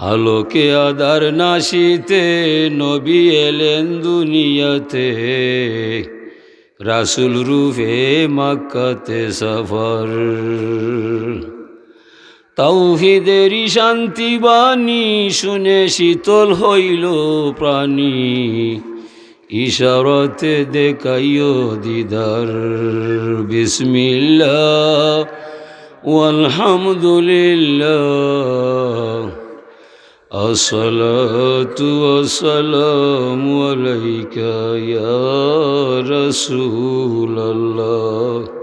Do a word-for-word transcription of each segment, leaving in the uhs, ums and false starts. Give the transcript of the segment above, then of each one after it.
আলোকে আধার নাশিতে নবী এলেন দুনিয়াতে, রাসূল রূপে মক্কাতে সফর। তাওহীদেরই শান্তি বাণী শুনে শীতল হইল প্রাণী, ইশারাতে দেখাইও দিদার। বিসমিল্লাহ ওয়ালহামদুলিল্লাহ, আসসালাতু ওয়াসসালামু আলাইকা ইয়া রাসূলাল্লাহ।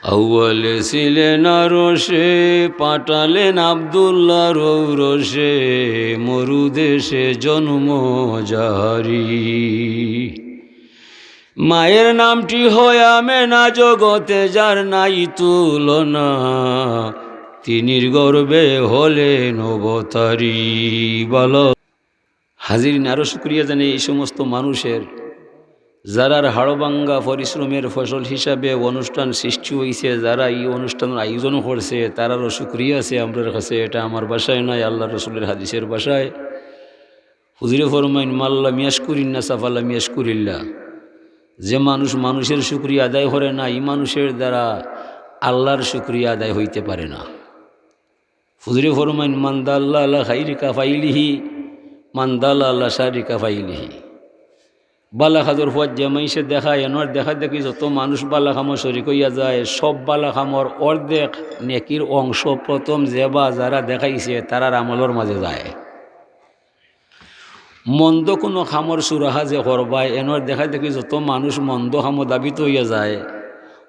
আউয়ালে ছিলেন আরশে, পাঠালেন আব্দুল্লাহর ঔরসে, মরু দেশে জন্ম যাহারি। মায়ের নামটি হয় আমেনা, জগতে যার নাই তুলনা, তিনির গর্ভে হলেন অবতারী। বলো। হাজিরিন, আরো শুকরিয়া জানাই এই সমস্ত মানুষের, যারার হাড়ভাঙ্গা পরিশ্রমের ফসল হিসাবে অনুষ্ঠান সৃষ্টি হইছে, যারা এই অনুষ্ঠানের আয়োজন করছে, তারারও শুকরিয়া আছে আমরার কাছে। এটা আমার ভাষায় নয়, আল্লাহর রসুলের হাদিসের ভাষায়। হুজুরে ফরমাইন, "মাল্লাম ইয়াশকুরিন নাসা ফালাম ইয়াশকুরিল্লাহ।" যে মানুষ মানুষের শুকরিয়া আদায় করে না, এই মানুষের দ্বারা আল্লাহর শুকরিয়া আদায় হইতে পারে না। হুজুরে ফরমাইন, "মান দাল্লা আলা খাইরি কাফাইলিহি, মান দাল্লা আলা শাররি কাফাইলিহি।" বালা কাজর ফুয়াত যে মাইনষে দেখায়, এনর দেখা দেখি যত মানুষ বালা কামো শরিক হইয়া যায়, সব বালা কামর অর্ধেক নেকির অংশ প্রথম যে বা যারা দেখাইছে, তারার আমলর মাঝে যায়। মন্দ কুনু কামর সুরাহা যে করবায়, এনর দেখা দেখি যত মানুষ মন্দ কামো ধাবিত হইয়া যায়,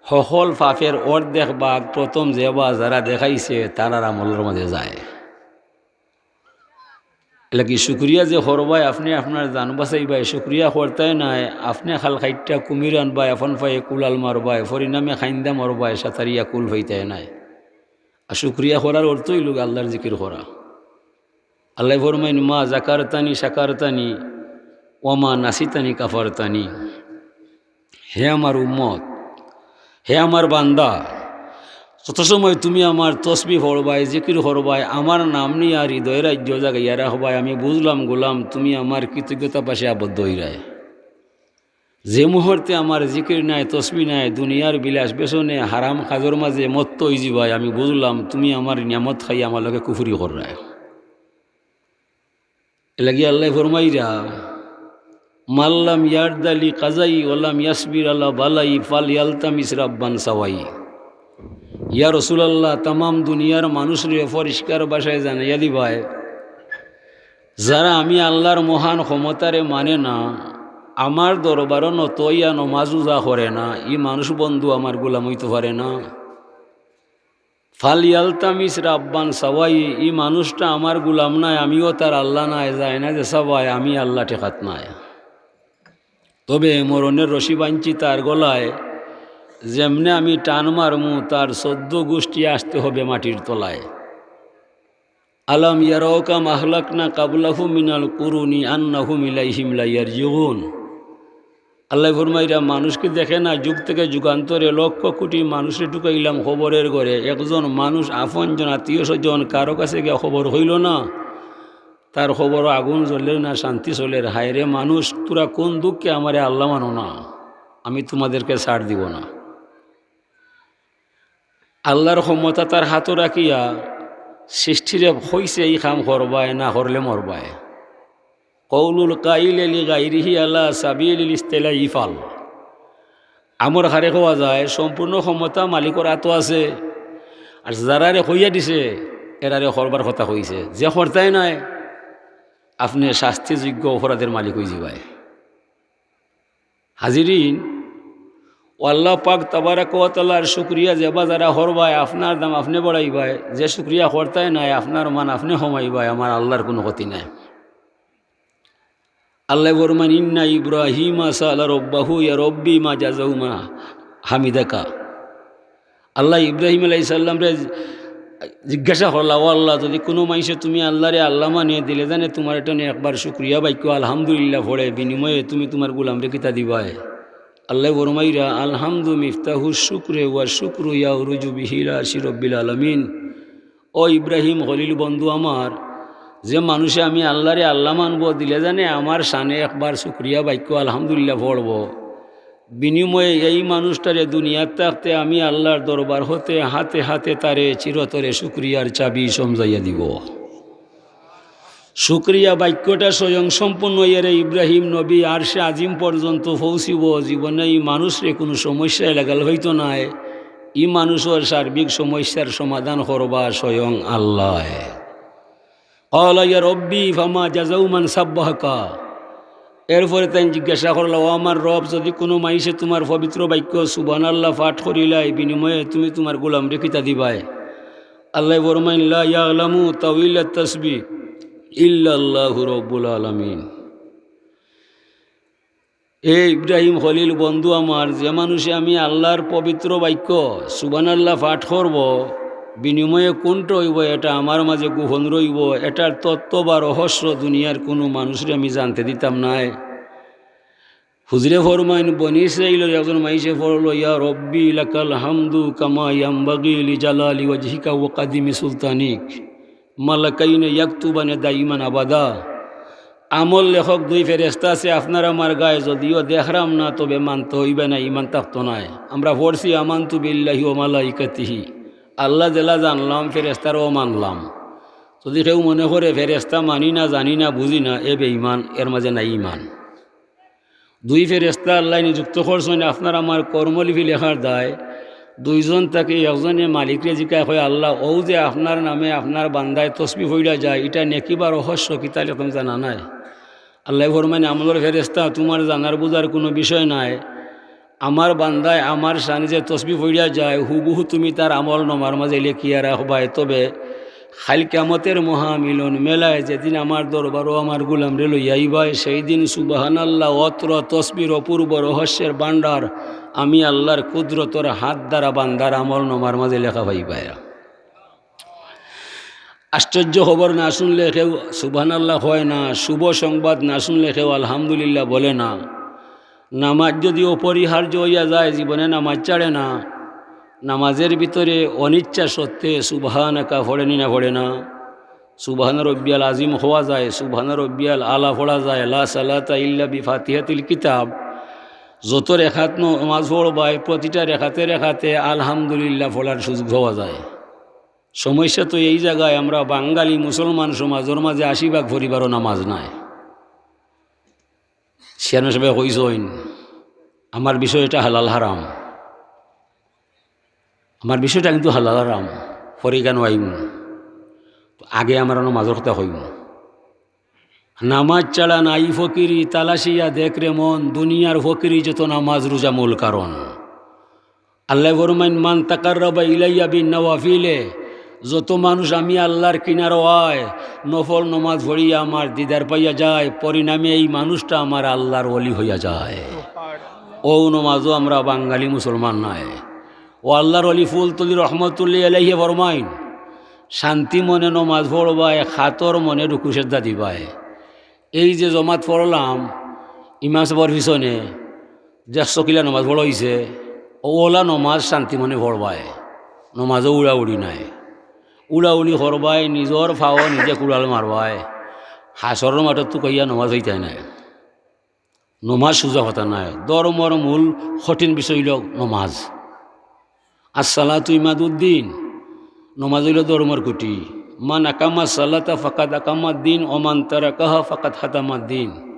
হকল পাপের অর্ধেক ভাগ প্রথম যে বা যারা দেখাইছে, তারার আমলর মাঝে যায়। এলাকি শুকরিয়া যে করবায়, আপনে আপনার জান বাঁচাইবায়, শুকরিয়া করতায় নায়, আপনে খাল খাইট্টা কুমির আনবায়, আপন পায়ে কুড়াল মারবায়, পরিণামে খাইন্দা মরবায়, সাতারিয়া কুল পাইতায় নায়। আর শুকরিয়া করার অর্থ অইলো আল্লাহর জিকির করা। আল্লায় ফরমাইন, "মা জাকারতানি শাকারতানি, ওয়া মা নাসিতানি কাফারতানি।" হে আমার উম্মত, হে আমার বান্দা, যত সময় তুমি আমার তসবি পড়বায়, জিকির করবায়, আমার নাম নিয়া হৃদয় রাজ্য জাগাইয়া রাখবায়, আমি বুঝলাম গোলাম, তুমি আমার কৃতজ্ঞতা পাশে আবদ্ধ হইরায়। যে মুহূর্তে আমার জিকির নাই, তসবি নাই, দুনিয়ার বিলাস ব্যসনে, হারাম কাজর মাঝে মত্ত হইযিবায়, আমি বুঝলাম তুমি আমার নিয়ামত খাইয়া আমার লগে কুফুরি কররায়। এলাগি আল্লায় ফরমাইরা, "মাল্লাম ইয়ারদালি কাজাই ওয়ালাম ইয়াসবির আলা বালাই ফাল ইয়ালতামিস রাব্বান সাওয়াই।" ইয়া রাসূলুল্লাহ, তামাম দুনিয়ার মানুষরে পরিষ্কার ভাষায় জানাইয়া দিবায়, যারা আমি আল্লাহর মহান ক্ষমতারে মানে না, আমার দরবারো নত ইয়া নমাজ রোজা করে না, ই মানুষ বন্ধু আমার গোলাম হইতে পারে না। ফাল ইয়ালতামিস রাব্বান সাওয়াই, ই মানুষটা আমার গোলাম নায়, আমিও তার আল্লাহ নায়, যায় না যে সাওয়াই, আমি আল্লাহ ঠেকাত নায়। তবে মরণের রশি বানছি তার গলায়, যেমনে আমি টান মারমু, তার চোদ্দ গোষ্ঠী আসতে হবে মাটির তলায়। আলাম ইয়ারাও কাম আহলাকনা কাবলাহুম মিনাল কুরুনি আন্নাহুম ইলাইহিম লা ইয়ারজিউন। আল্লায় ফরমাইরা, মানুষ কি দেখে না, যুগ থেকে যুগান্তরে লক্ষ কোটি মানুষরে ঢুকাইলাম কবরের ঘরে, একজন মানুষ আপনজন আত্মীয় স্বজন কারো কাছে গিয়া খবর হইল না, তার কবরো আগুন জ্বলের না শান্তি চলের। হায় রে মানুষ, তোরা কোন দুঃখে আমারে আল্লাহ মানো না, আমি তোমাদেরকে ছাড় দিব না। আল্লাহর ক্ষমতা তার হাতো রাখিয়া সৃষ্টিরে কইছে, "ই কাম করবায়, না করলে মরবায়।" কওলুল কাইলে লি গাইরিহি আলা সাবিলিল ইস্তেলা ইফাল। আমর কারে কওয়া যায়, সম্পূর্ণ ক্ষমতা মালিকর আতো আছে। আর যারারে কইয়া দিছে, এরারে করবার কথা কইছে। যে করতায় নায়, আপনে শাস্তিযোগ্য অপরাধের মালিক হইযিবায়। হাজিরিন, ও আল্লাহ পাক তাবারাক ওয়া তাআলার শুকরিয়া যেবা যারা করবায়, আপনার দাম আপনে বাড়াইবায়, যে শুকরিয়া করতায় নায়, আপনার মান আপনে কমাইবায়, আমার আল্লাহর কুনু ক্ষতি নাই। আল্লায় ফরমাইন, "ইন্না ইব্রাহিমা সাআলা রব্বাহু ইয়া রব্বি মা জাযাউ মা হামিদাকা।" আল্লায় ইব্রাহিম আলাইহিস সালামরে জিজ্ঞাসা করলা, "ও আল্লাহ, যদি কুনু মানষে তুমি আল্লাহরে আল্লাহ মানে, দিলে জানে তোমার এটা নিয়া একবার শুকরিয়া বাক্য আলহামদুলিল্লাহ পড়ে, বিনিময়ে তুমি তোমার গোলামরে কিতা দিবায়?" আল্লায় ফরমাইরা, "আলহামদু মিফতাহু শুকরে ওয়া শুকরু ইয়াউরুজু বিহি ইলা আরশি রব্বিল আলামিন।" ও ইব্রাহিম খলিল বন্ধু আমার, যে মানুষে আমি আল্লাহরে আল্লাহ মানবো, দিলে জানে আমার শানে একবার শুকরিয়া বাক্য আলহামদুলিল্লাহ পড়বো, বিনিময়ে এই মানুষটারে দুনিয়াত থাকতে আমি আল্লাহর দরবার হতে হাতে হাতে তারে চিরতরে শুকরিয়ার চাবি সমজাইয়া দিব। শুকরিয়া বাক্যটা স্বয়ং সম্পূর্ণ হইয়ারে ইব্রাহিম নবী আরশে আজিম পর্যন্ত পৌঁছিব। জীবনে এই মানুষরে কোনো সমস্যায় লাগাল হইতো নায়। এই মানুষের সার্বিক সমস্যার সমাধান করবা স্বয়ং আল্লাহ। قال يا رب فما جزاء من سبحك। এরপরে তাইন জিজ্ঞাসা করলা, "ও আমার রব, যদি কোনো মাইষে তোমার পবিত্র বাক্য সুবহানাল্লাহ পাঠ করিলায়, বিনিময়ে তুমি তোমার গোলামরে কিতা দিবায়?" আল্লাহ ফরমাইন, "لا يعلم تأويل التسبيح إلا الله رب العالمين।" এ ইব্রাহিম খলিল বন্ধু আমার, যে মানুষে আমি আল্লাহর পবিত্র বাক্য সুবহানাল্লাহ পাঠ করব, বিনিময়ে কোনটা হইব, এটা আমার মাঝে গোপন রইব, এটার তত্ত্ব বা রহস্য দুনিয়ার কোনো মানুষরে আমি জানতে দিতাম নায়। হুজুরে ফরমাইন, বনি ইসরাইলর একজন মাইষে পড়ল, "ইয়া রব্বি লাকাল হামদু কামা ইয়ামবাগি লিজালালি ওয়াজহিকা ওয়া কাদিমি সুলতানিক, মালাকাইনে ইয়াকতুবানে দাইমান আবাদা।" আমল লেখক দুই ফেরেশতা আছে আপনার আমার গায়ে, যদিও দেখরাম না, তবে মানতে হইবে না, ইমান থাকতো নায়। আমরা পড়ছি, "আমানতু বিল্লাহি ওয়া মালাইকাতিহি", আল্লাহ যেলা জানলাম, ফেরেশতারও মানলাম। যদি কেউ মনে করে ফেরেশতা মানি না, জানি না, বুঝি না, এ বেঈমান, এর মাঝে নাই ইমান। দুই ফেরেশতা আল্লাহ নিযুক্ত করছেন আপনার আমার কর্মলিপি লেখার দায়। দুইজন থাকি একজনে মালিকরে জিকায়, কয়, "আল্লাহ, ও যে আপনার নামে আপনার বান্দায় তসবি পড়িয়া যায়, এটা নেকি বা রহস্য কিতা লেখতাম জানা নাই?" আল্লাহ ফরমাইন, "আমলর ফেরেশতা, তোমার জানার বুঝার কোনো বিষয় নাই। আমার বান্দায় আমার শানে যে তসবি পড়িয়া যায়, হুবহু তুমি তার আমল নামার মাঝে লেখিয়া রাখবায়। তবে কাইল কিয়ামতের মহামিলন মেলায় যেদিন আমার দরবারও আমার গোলামরে লইয়া আইবায়, সেই দিন সুবহানাল্লাহ অত্র তসবির অপূর্ব রহস্যের ভান্ডার আমি আল্লাহর কুদরতর হাত দ্বারা বান্দার আমল নামার মাঝে লেখা পাইবায়।" আশ্চর্য খবর না শুনলে কেউ সুবহানাল্লাহ কয় না, শুভ সংবাদ না শুনলে কেউ আলহামদুলিল্লাহ বলে না। নামাজ যদি অপরিহার্য হইয়া যায়, জীবনে নামাজ ছাড়ে না। নামাজের ভিতরে অনিচ্ছা সত্ত্বে সুবহানাকা পড়ে নি না পড়ে না? সুবহান রব্বিয়াল আজিম হওয়া যায়, সুবহান রব্বিয়াল আলা পড়া যায়, লা সালাতা ইল্লা বিফাতিহাতিল কিতাব। যত রেখাত নামাজ পড়বায়, প্রতিটা রেখাতে রেখাতে আলহামদুলিল্লাহ পড়ার সুযোগ হওয়া যায়। সমস্যা তো এই জায়গায়, আমরা বাঙালি মুসলমান সমাজর মাঝে আশি ভাগ পরিবারও নামাজ নাই। চেয়ারম্যান সাহেব কইছইন, আমার বিষয় এটা হালাল হারাম, আমার বিষয়টা কিন্তু হালাল হারাম, পরে কেন আইমু? তো আগে আমরা নামাজর কথা কইমু। নামাজ ছাড়া নাই ফকিরি, তালাশিয়া দেখ রে মন, দুনিয়ার ফকিরি যত নামাজ রোজা মূল কারণ। আল্লাহ ফরমাইন, "মান তাকাররাবা ইলাইয়া বিন নওয়াফিলে", যত মানুষ আমি আল্লাহর কিনারো আয়, নফল নমাজ পড়িয়া আমার দিদার পাইয়া যায়, পরিণামে এই মানুষটা আমার আল্লাহর ওলি হইয়া যায়। ও নমাজও আমরা বাঙালি মুসলমান নাই। ও আল্লাহর ওলি ফুলতলি রহমতুল্লাহ আলাইহি ফরমাইন, "শান্তি মনে নমাজ পড়বায়, খাতর মনে রুকু সেজদা দিবায়।" এই যে জমাত পড়লাম ইমাম সাহেবর পিছনে, দেখছো কিলা নমাজ পড়া হইছে, ওলা নমাজ শান্তি মনে পড়বায়, নমাজও উড়াউড়ি নাই, উড়াউড়ি করবায়, নিজর ফাও নিজে কুড়াল মারবায়, হাসরর মাঠত তো কইয়া নমাজ হইতায় নাই। নমাজ সুজা কথা নাই, ধর্মর মূল কঠিন বিষয় হইল নমাজ। আসসালাতু ইমাদুদ্দিন, নমাজ হইল ধর্মর খুঁটি। মান আকামা সালাতা ফাকাদ আকামাদ্দিন, ওমান তারাকাহা ফাকাদ হাতামাদ্দিন।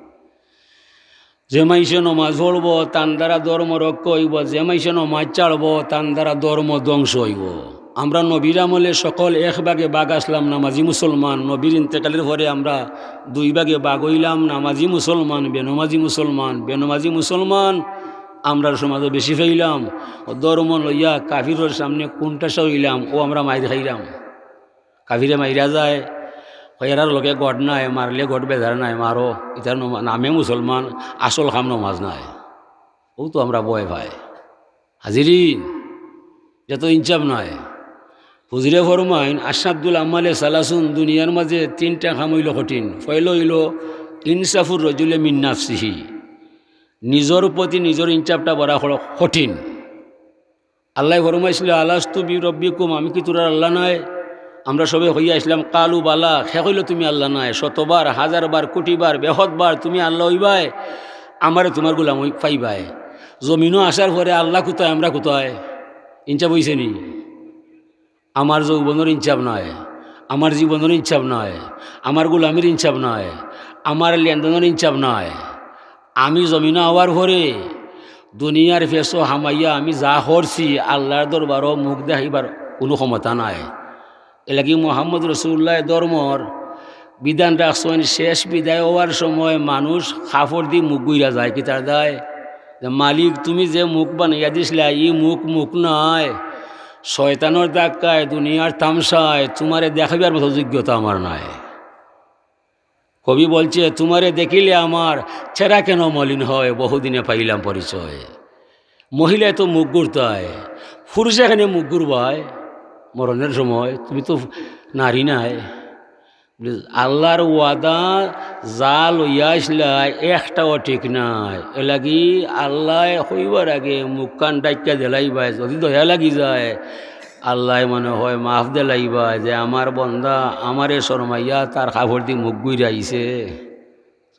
যে মাইষে নমাজ পড়ব, তান দ্বারা ধর্ম রক্ষা হইব, যে মাইষে নমাজ ছাড়ব, তান দ্বারা ধর্ম ধ্বংস হইব। আমরা নবীর আমলে সকল এক ভাগে ভাগ আসলাম, নামাজি মুসলমান। নবীর ইন্তেকালের পরে আমরা দুই ভাগে ভাগ হইলাম, নামাজি মুসলমান, বেনমাজি মুসলমান। বেনমাজি মুসলমান আমরার সমাজে বেশি পাইলাম। ও ধর্ম লইয়া কাফিরর সামনে কুন্ঠাসা হইলাম, ও আমরা মাইর খাইলাম। কাফিরে মাইরা যায়, কয়, "এরার লগে গড নাই, মারলে গড বেজার নাই, মারো, ইতার নমা-, নামে মুসলমান, আসল কাম নমাজ নাই।" ও তো আমরা ভয় পাই। হাজিরিন, যত ইনসাফ নাই। হুজুরে ফরমাইন, "আশাদ্দুল আমালে সালাসুন", দুনিয়ার মাঝে তিনটা কাম হইল কঠিন। পয়লা হইল ইনসাফুর রজুলে মিন নাফসিহি, নিজর প্রতি নিজর ইনসাফটা বড় কঠিন। আল্লাহ ফরমাইছিল, "আলাস্তু বি রব্বিকুম, আমি কি তোরার আল্লাহ নাই?" আমরা সবে কইয়া আইছলাম, "কালু বালা।" হে কইলো, "তুমি আল্লাহ নায়।" শতবার, হাজারবার, কোটিবার, বেহতবার তুমি আল্লাহ অইবায়, আমারে তুমার গোলাম অই-, পাইবায়। জমিনো আসার পরে আল্লাহ কুতায়, আমরা কুতায়? ইনসাফ অইছে নি? আমার যৌবনর ইনসাফ নায়, আমার জীবনর ইনসাফ নায়, আমার গোলামির ইনসাফ নায়, আমার লেনদেনর ইনসাফ নায়। আমি জমিনো আওয়ার পরে দুনিয়ার ফেসো হামাইয়া আমি যা করছি, আল্লাহর দরবারো মুখ দেখাইবার কুনু ক্ষমতা নাই। এরলাগি মোহাম্মদ রসুলুল্লায় ধর্মর বিধান রাখছইন, শেষ বিদায় অওয়ার সময় মানুষ কাপড় দি মুখ গুইরা যায়, কিতার দায়? যে, "মালিক, তুমি যে মুখ বানাইয়া দিছলায়, ই মুখ মুখ নায়, শয়তানর ধাক্কায়, দুনিয়ার তামশায় তুমারে দেখাইবার মতো যোগ্যতা আমার নাই।" কবি বলছে, "তুমারে দেখিলে আমার চেহারা কেন মলিন হয়, বহুদিনে পাইলাম পরিচয়।" মহিলায় তো মুখ গুরতায়, পুরুষে কেনে মুখ গুরবায়? মরণের সময় তুমি তো নারী নায়। আল্লাহর ওয়াদা যা লইয়া আইছলায়, একটাও ঠিক নায়। এরলাগি আল্লায় কইবার আগে মুখখান ঢাকিয়া দিলাইবায়, যদি দয়া লাগি যায়, আল্লায় মনে হয় মাফ দিলাইবায় যে, "আমার বন্দা আমারে শরমাইয়া তার কাপড় দি মুখ গুইরাইছে।"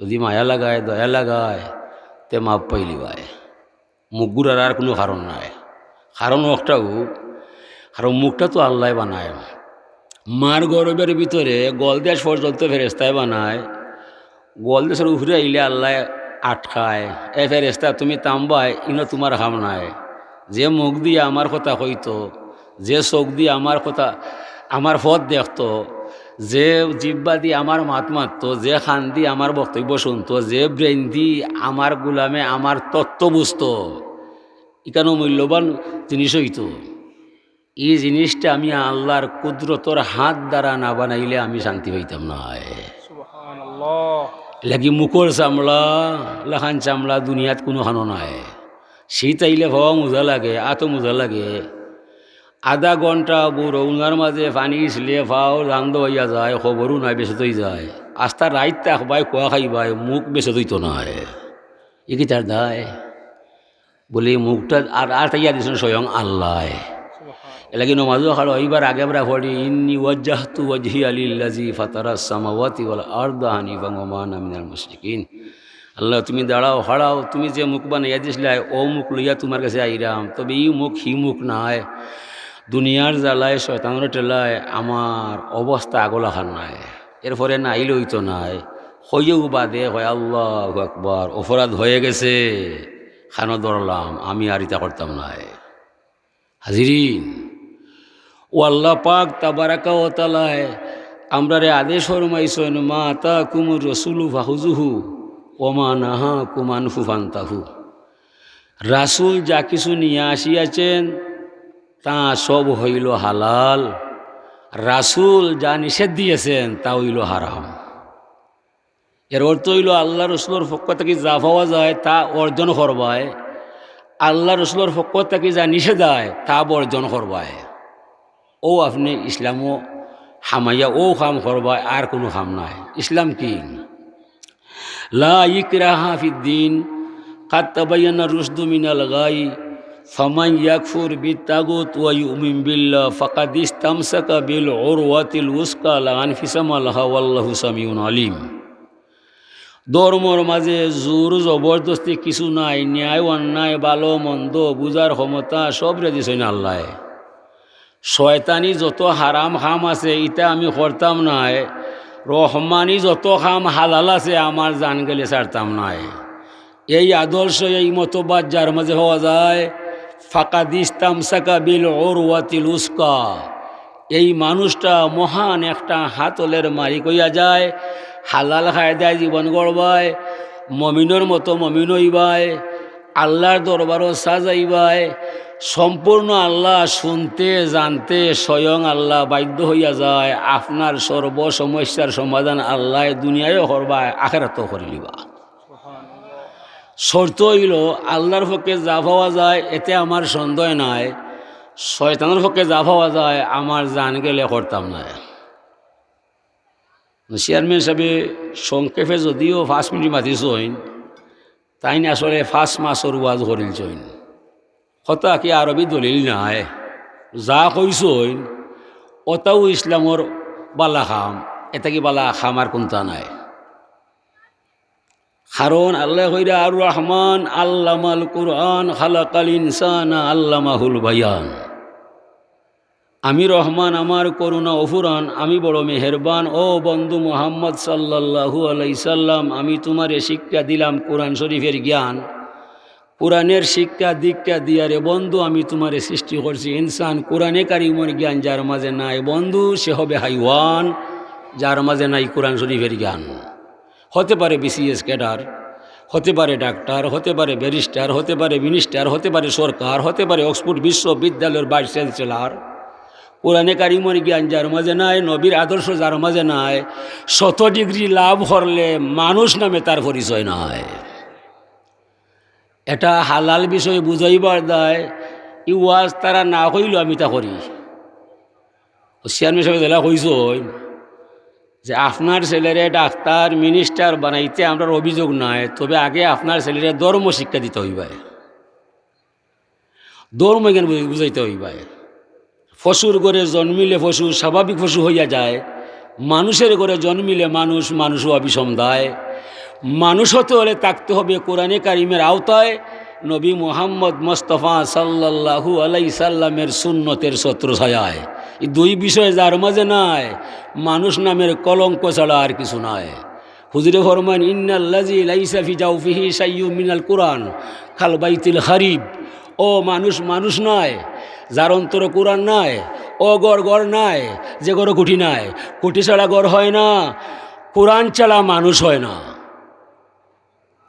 যদি মায়া লাগায়, দয়া লাগায়, তে মাফ পাইলিবায়। মুখ গুরার আর কুনু কারণ নাই। কারণ একটাউ, কারণ মুখটা তো আল্লায় বানায়। মার গর্ভের ভিতরে গলদেশ পর্যন্ত ফেরেস্তায় বানায়। গলদেশর উপরে আইলে আল্লায় আটকায়, "এ ফেরেস্তা, তুমি থামবায়, ইনো তুমার কাম নায়।" যে মুখ দিয়া আমার কথা কইতো, যে চোখ দি আমার কথা, আমার পথ দেখতো, যে জিব্বা দি আমার মাত মাততো, যে কান দি আমার বক্তব্য শুনতো, যে brain দি আমার গোলামে আমার তত্ত্ব বুঝতো, ইখানও মূল্যবান জিনিস অইতো। ই জিনিসটা আমি আল্লাহর কুদরতর হাত দ্বারা না বানাইলে আমি শান্তি পাইতাম নায়। সুবহানাল্লাহ। লাগি মুখর চামড়া, লাখান চামড়া দুনিয়াত কুনুখানো নাই। শীত আইলে পাও মুজা লাগে, আতো মুজা লাগে। আধা ঘন্টা বুরো উনার মাঝে পানি ইছলে পাও জান দেওয়াইয়া যায়, খবরও নাই, বেশে তৈ যায়। আস্তা রাইত থাকবায়, কুয়া খাইবায়, মুখ বেশে তৈতো নায়। ই কিতার দায়? বলে, মুখটা আর, আর তাইয়া দিছইন স্বয়ং আল্লায়। সুবহানাল্লাহ। এরলাগি নমাজও খাড়া অইবার আগে আমরা পড়ি, "ইন্নী ওয়াজ্জাহতু ওয়াজহিয়া লিল্লাযী ফাতারাস সামাওয়াতি ওয়াল আরদা হানিফান ওয়া মা আনা মিনাল মুশরিকিন।" আল্লাহ, তুমি দাঁড়াও, খাড়াও, তুমি যে মুখ বানাইয়া দিছলায়, অউ মুখ লইয়া তুমার কাছে আইরাম, তবে ই মুখ হি মুখ নায়। দুনিয়ার জ্বালায়, শয়তানর ঠেলায় আমার অবস্থা আগলাখান নায়। এরপরে না আইলে অইতো নায়। কইও বাদে কয়, "আল্লাহু আকবার, অপরাধ হয়ে গেছে, খানো ধরলাম, আমি আর ইতা করতাম নায়।" হাজিরিন, অউ আল্লাহ পাক তাবারাকা ওয়া তাআলায় আমরারে আদেশ ফরমাইছইন, "মা আতাকুমুর রাসূলু ফাখুযুহু ওয়া মা নাহাকুম আনহু ফান্তাহু।" রাসূল যা কিছু নিয়া আসিয়াছেন, তা সব হইল হালাল। রাসূল যা নিষেধ দিয়েছেন, তা হইল হারাম। এর অর্থ অইল, আল্লাহ রসুলর পক্ষ থাকি যা পাওয়া যায়, তা অর্জন করবায়। আল্লাহ রসুলর পক্ষ থাকি যা নিষেধ অয়, তা বর্জন করবায়। অউ আপনে ইসলামো হামাইয়া অউ কাম করবায়, আর কুনু কাম নাই। ইসলাম কি? লা ইকরাহা ফিদ্দিন, কাদ তাবায়্যানার রুশদু মিনাল গাই, ফামান ইয়াকফুর বিত্তাগুত ওয়া ইউমিন বিল্লাহ ফাকাদ ইস্তামসাকা বিল উরওয়াতিল উসকা লা আনফিসামা লাহা ওয়াল্লাহু সামিউন আলিম। ধর্মর মাঝে জোর জবরদস্তি কিছু নাই, ন্যায় অন্যায়, ভালো মন্দ বুঝার ক্ষমতা সবরে দিছইন আল্লায়। শয়তানি যত হারাম কাম আছে, ইতা আমি করতাম নায়। রহমানি যত কাম হালাল আছে, আমার জান গেলে ছাড়তাম নায়। এই আদর্শ, এই মতবাদ যার মাঝে পাওয়া যায়, ফাকাদ ইস্তামসাকা বিল উরওয়াতিল উসকা, এই মানুষটা মহান একটা হাতলের মালিক অইয়া যায়। হালাল কায়দায় জীবন গড়বায়, মমিনর মতো মমিন অইবায়, আল্লাহর দরবারও সাজাইবায়। সম্পূর্ণ আল্লাহ শুনতে জানতে স্বয়ং আল্লাহ বাধ্য অইয়া যায়। আপনার সর্ব সমস্যার সমাধান আল্লায় দুনিয়ায়ও করবায়, আখেরাতও করিলিবা। শর্ত অইল, আল্লাহর পক্ষে যা পাওয়া যায়, এতে আমার সন্দেহ নাই। শয়তানর পক্ষে যা পাওয়া যায়, আমার জান গেলে করতাম নায়। চেয়ারম্যান সাবে সংক্ষেপে যদিও পাঁচ মিনিট মাতিছইন, তাইন আসলে পাঁচ মাসর ওয়াজ করিলছইন। কথা কি আরবি দলিল নায়, যা কইছইন, অতাউ ইসলামর বালা কাম। এতা কি বালা কাম আর কুনতা নাই? কারণ আল্লায় কইরা, "আর রহমান আল্লামাল কুরআন খালাকাল ইনসানা আল্লামাহুল বায়ান।" আমি রহমান, আমার করুণা অফুরান, আমি বড় মেহেরবান। ও বন্ধু মুহাম্মদ সাল্লাল্লাহু আলাইহি সাল্লাম, আমি তুমারে শিক্ষা দিলাম কোরআন শরীফের জ্ঞান। কোরআনের শিক্ষা দীক্ষা দিয়া রে বন্ধু আমি তুমারে সৃষ্টি করছি। ইনসান, কোরআনে কারিমর জ্ঞান যার মাঝে নাই বন্ধু, সে হবে হাইওয়ান, যার মাঝে নাই কোরআন শরীফের জ্ঞান। হতে পারে বিসিএস ক্যাডার, হতে পারে ডাক্তার, হতে পারে ব্যারিস্টার, হতে পারে মিনিস্টার, হতে পারে সরকার, হতে পারে অক্সফোর্ড বিশ্ববিদ্যালয়ের ভাইস চ্যান্সেলর। কোরআনে কারিমর জ্ঞান যার মাঝে নাই, নবীর আদর্শ যার মাঝে নাই, শত ডিগ্রি লাভ করলে মানুষ নামে তার পরিচয় নাই। এটা হালাল বিষয় বুঝাইবার দায়, ই ওয়াজ তারা না কইলেও আমি তা করি। ও চেয়ারম্যান সাহেব যেলা কইছইন যে আপনার ছেলেরে ডাক্তার, মিনিস্টার বানাইতে আমরার অভিযোগ নাই, তবে আগে আপনার ছেলেরে ধর্ম শিক্ষা দিতা অইবায়, ধর্ম জ্ঞান বুঝ-, বুঝাইতা অইবায়। পশুর ঘরে জন্মিলে পশু স্বাভাবিক পশু হইয়া যায়, মানুষের ঘরে জন্মিলে মানুষ, মানুষ হওয়া বিষম দায়। মানুষ হতে হলে থাকতে হবে কোরআনে কারিমের আওতায়, নবী মুহাম্মদ মোস্তফা সাল্লাল্লাহু আলাইহি সাল্লামের সুন্নতের ছত্রছায়ায়। এই দুই বিষয় যার মাঝে নাই, মানুষ নামের কলঙ্ক ছাড়া আর কিছু নাই। হুজুরে ফরমান, "ইন্নাল্লাযী লাইসা ফি জাওফিহি শাইউম মিনাল কুরআন কাল বাইতিল খারিব।" ও মানুষ, মানুষ নায়, যার অন্তরে কোরআন নাই। ও ঘর, ঘর নায়, যে ঘরে খুঁটি নাই। খুঁটি ছাড়া ঘর হয় না, কোরআন ছাড়া মানুষ হয় না।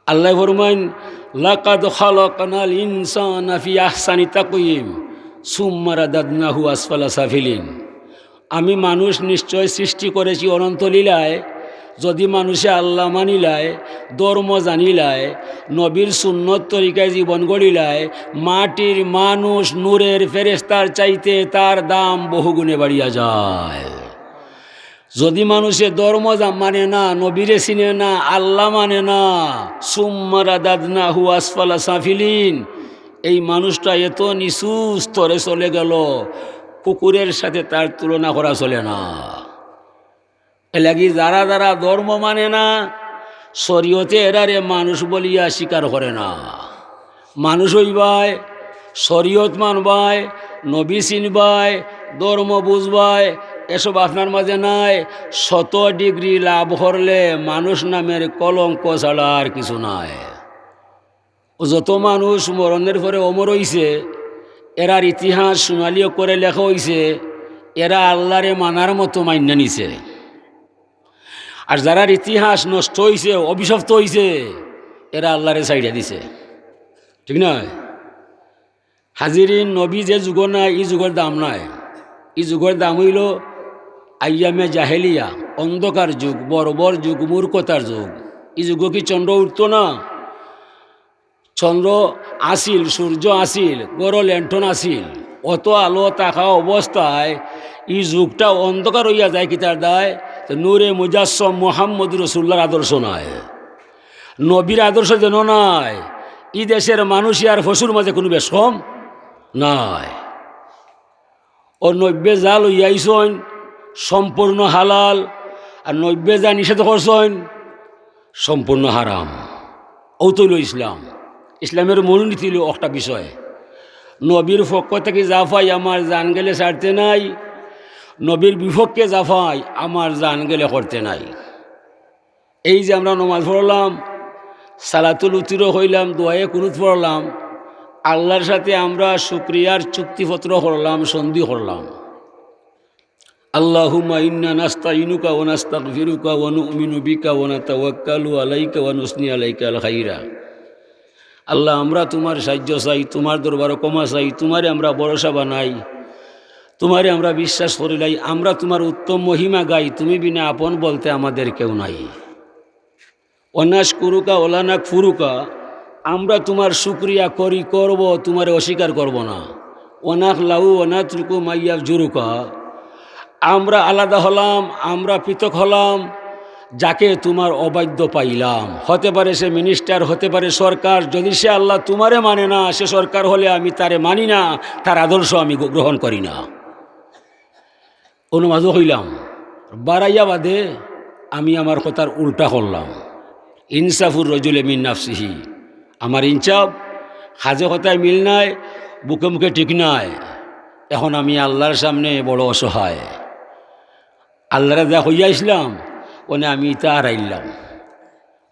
আল্লায় ফরমাইন, "লাকাদ খালাকনাল ইনসানা ফি আহসানি তাকওয়িম, সুম্মা রাদাদনাহু আসফালা সাফিলিন।" আমি মানুষ নিশ্চয় সৃষ্টি করেছি অনন্ত লীলায়। যদি মানুষে আল্লাহ মানিলায়, ধর্ম জানিলায়, নবীর সুন্নত তরিকায় জীবন গড়িলায়, মাটির মানুষ নূরের ফেরেশতার চাইতে তার দাম বহুগুণে বাড়িয়া যায়। যদি মানুষে ধর্ম জা-, মানে না, নবীরে চিনে না, আল্লাহ মানে না, সুম্মা রাদাদনাহু আসফালা সাফিলিন, এই মানুষটা এত নিচু স্তরে চলে গেল, কুকুরের সাথে তার তুলনা করা চলে না। এর লাগি যারা যারা ধর্ম মানে না, শরীয়তে এরারে মানুষ বলিয়া স্বীকার করে না। মানুষ অইবায়, শরীয়ত মানবায়, নবী চিনবায়, ধর্ম বুঝবায়, এসব আপনার মাঝে নাই। শত ডিগ্রি লাভ করলে মানুষ নামের কলঙ্ক ছাড়া আর কিছু নাই। ও যত মানুষ মরণের পরে অমর অইছে, এরার ইতিহাস সোনালী অক্ষরে লেখা অইছে, এরা আল্লাহরে মানার মতো মাইন্না নিছে। আর যারার ইতিহাস নষ্ট অইছে, অভিশপ্ত অইছে, এরা আল্লাহরে ছাইড়া দিছে। ঠিক না? হাজিরিন, নবী যে যুগ নাই, ই যুগর দাম নাই। ই যুগর দাম অইলো আইয়ামে জাহেলিয়া, অন্ধকার যুগ, বর্বর যুগ, মূর্খতার যুগ। ই যুগ কি চন্দ্র উঠতো না? চন্দ্র আছিল, সূর্য আছিল, ঘরো ল্যান্টন আছিল, অত আলো থাকা অবস্থায় ই যুগটা অন্ধকার অইয়া যায় কিতার দায়? তো নূরে মুজাসসম মুহাম্মদ রসুল্লাহর আদর্শ নাই, নবীর আদর্শ যেন নাই। ই দেশের মানুষ আর পশুর মাঝে কুনু বেশ কম নাই। ও নব্যে যা লইয়া আইছইন সম্পূর্ণ হালাল, আর নব্যে যা নিষেধ করছইন সম্পূর্ণ হারাম। অউ তো অইলো ইসলাম। ইসলামের মূলনীতি অইলো একটা বিষয়, নবীর পক্ষ থাকি যা পাই আমার জান গেলে ছাড়তে নাই, নবীর বিপক্ষে যা পাই আমার জান গেলে করতে নাই। এই যে আমরা নমাজ পড়লাম, সালাতুল উতিরও কইলাম, দোয়ায়ে কুনুত পড়লাম, আল্লাহর সাথে আমরা শুকরিয়ার চুক্তিপত্র করলাম, সন্ধি করলাম। আল্লাহুম্মা ইন্না নাস্তাইনুকা ওয়া নাস্তাগফিরুকা ওয়া নু'মিনু বিকা ওয়া নাতাওয়াক্কালু আলাইকা ওয়া নুসনি আলাইকাল খাইরা। আল্লাহ, আমরা তুমার সাহায্য চাই, তুমার দরবারো ক্ষমা চাই, তুমারে আমরা ভরসা বানাই, তুমারে আমরা বিশ্বাস করিলাই, আমরা তুমার উত্তম মহিমা গাই, তুমি বিনা আপন বলতে আমাদের কেউ নাই। ওয়া নাশকুরুকা ওয়া লা নাকফুরুকা, আমরা তুমার শুকরিয়া করি, করব, তুমারে অস্বীকার করব না। ওয়া নাখলাউ ওয়া নাতরুকু মা ইয়াফজুরুকা, আমরা আলাদা হলাম, আমরা পৃথক হলাম, যাকে তুমার অবাধ্য পাইলাম। হতে পারে সে মিনিস্টার, হতে পারে সরকার, যদি সে আল্লাহ তুমারে মানে না, সে সরকার হলে আমি তারে মানি না, তার আদর্শ আমি গ-, গ্রহণ করি না। অউ নমাজও কইলাম, বারাইয়া বাদে আমি আমার কথার উল্টা করলাম। ইনসাফুর রজুলে মিন নাফসিহি, আমার ইনসাফ, কাজে কথায় মিল নাই, বুকে মুখে ঠিক নাই। এখন আমি আল্লাহর সামনে বড় অসহায়। আল্লাহরে যা কইয়া আইসলাম, অনে আমি ইতা হারাইলাম।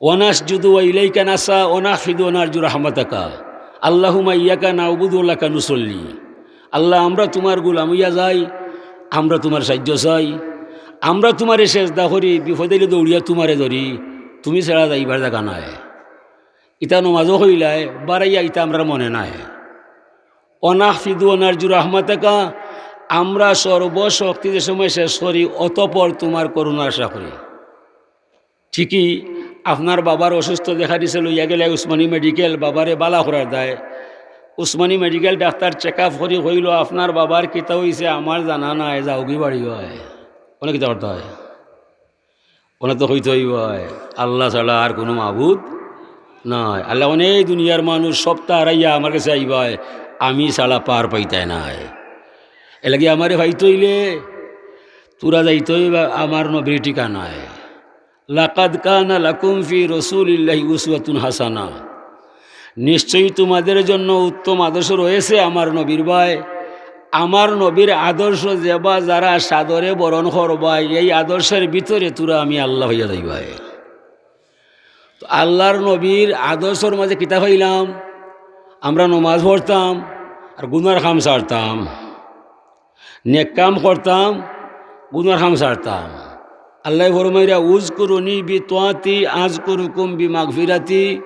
ওয়ানাসজুদু ওয়া ইলাইকা নাসআ ওয়া নাহফিদু ওয়া নারজু রাহমাতাকা। আল্লাহুম্মা ইয়াকা না'বুদু ওয়া লাকা নুসাল্লি। আল্লাহ, আমরা তুমার গোলাম অইয়া যাই, আমরা তুমার সাইয্য চাই, আমরা তুমারে সেজদা করি, বিপদ আইলে দৌড়িয়া তুমারে ধরি, তুমি ছাড়া যাইবার জাগা নাই। ইতা নমাজও কইলায়, বারাইয়া ইতা আমরার মনে নাই। ওয়া নাহফিদু ওয়া নারজু রাহমাতাকা, আমরা সর্বশক্তি যে সময় শেষ করি, অতঃপর তুমার করুণা আশা করি। ঠিকই আপনার বাবার অসুস্থ দেখা দিছে, লইয়া গেলে উসমানী মেডিকেল, বাবারে বালা করার দায়। Osmani medical doctor check up করি কইলো, "আপনার বাবার কিতা অইছে আমার জানা নাই, যাওগি বাড়ি অয়।" অনে কিতা করতা অয়? অনে তো কইতে অইবায়, "আল্লাহ ছাড়া আর কুনু মাবুদ নাই।" আল্লাহ অনে এই দুনিয়ার মানুষ সবতা হারাইয়া আমার গেছে আইবায়, আমি ছাড়া পার পাইতায় নায়। এরলাগি আমারে পাইতে অইলে তোরা যাইতে অইবা আমার নবীর ঠিকানায়। লাকাদ কানা লাকুম ফি রাসূলিল্লাহি উসওয়াতুন হাসানা। নিশ্চয়ই তোমাদের জন্য উত্তম আদর্শ রয়েছে আমার নবীর বায়। আমার নবীর আদর্শ যেবা যারা সাদরে বরণ করবায়, এই আদর্শের ভিতরে তোরা আমি আল্লাহ অইয়া যাইবায়। তো আল্লাহর নবীর আদর্শর মাঝে কিতা পাইলাম? আমরা নমাজ পড়তাম আর গুনার কাম ছাড়তাম। নেক কাম করতাম, গুনার কাম ছাড়তাম। আল্লায় ফরমাইরা, "উযকুরুনি বিতাআতি আযকুরুকুম বিমাগফিরাতি।"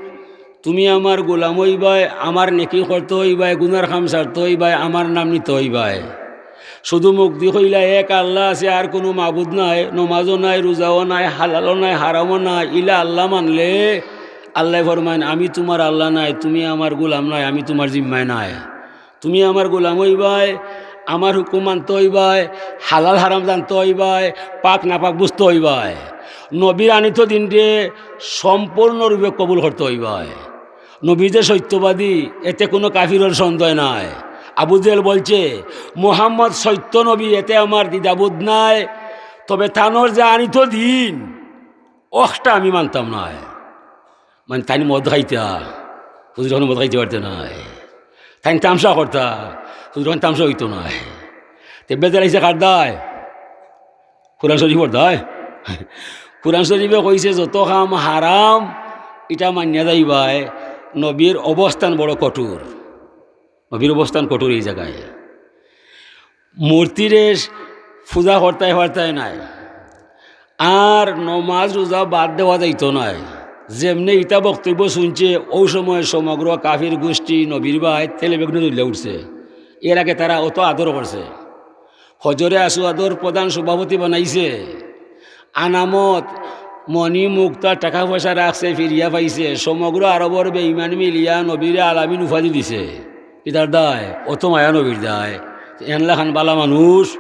তুমি আমার গোলাম অইবায়, আমার নেকি করতে অইবায়, গুনার কাম ছাড়তে অইবায়, আমার নাম নিতে অইবায়। শুধু মুখদি কইলা, "এক আল্লাহ আছে, আর কুনু মাবুদ নাই, নমাজও নাই, রোজাও নাই, হালালও নাই, হারামও নাই", ইলা আল্লাহ মানলে আল্লায় ফরমাইন, "আমি তুমার আল্লাহ নায়, তুমি আমার গোলাম নায়, আমি তুমার জিম্মায় নায়।" তুমি আমার গোলাম অইবায়, আমার হুকুম মানতে অইবায়, হালাল হারাম জানতে অইবায়, পাক নাপাক বুঝতে অইবায়। নবীর আনিত দিনরে সম্পূর্ণরূপে কবুল করতে অইবায়। নবী যে সত্যবাদী, এতে কুনু কাফিরর সন্দেহ নাই। আবু জেহেল বলছে, "মুহাম্মদ সত্য নবী, এতে আমার দ্বিধাবোধ নাই, তবে তানর যে আনিত দিন, অখটা আমি মানতাম নায়।" মানে, তাইন মদ খাইতা, হুজুর অখনে মদ খাইতে পারতা নায়। তাইন তামশা করতা, হুজুর অখনে তামশা অইতো নায়। তে বেজার আইছে কার দায়? কোরআন শরীফর দায়। কোরআন শরীফে কইছে, যত কাম হারাম, ইটা মানিয়া যাইবায়। নবীর অবস্থান বড় কঠোর। নবীর অবস্থান কঠোর এই জাগায়। মূর্তিরে পূজা করতায় পারতায় নায়, আর নমাজ রোজা বাদ দেওয়া যাইতো নায়। যেমনে ইতা বক্তব্য শুনছে, অউ সময় সমগ্র কাফির গোষ্ঠী নবীর বায় তেলে বেগুনে জ্বলিয়া উঠছে। এর আগে তারা অত আদর করছে, হজরে আসওয়াদর প্রধান সভাপতি বানাইছে, আনামত, মণি, মুক্তা, টাকা পয়সা রাখছে, ফিরিয়া পাইছে। সমগ্র আরবর বেঈমান মিলিয়া নবীরে আলামিন উপাধি দিছে। ইতার দায়, অত মায়া নবীর দায়। এনলাখান বালা মানুষ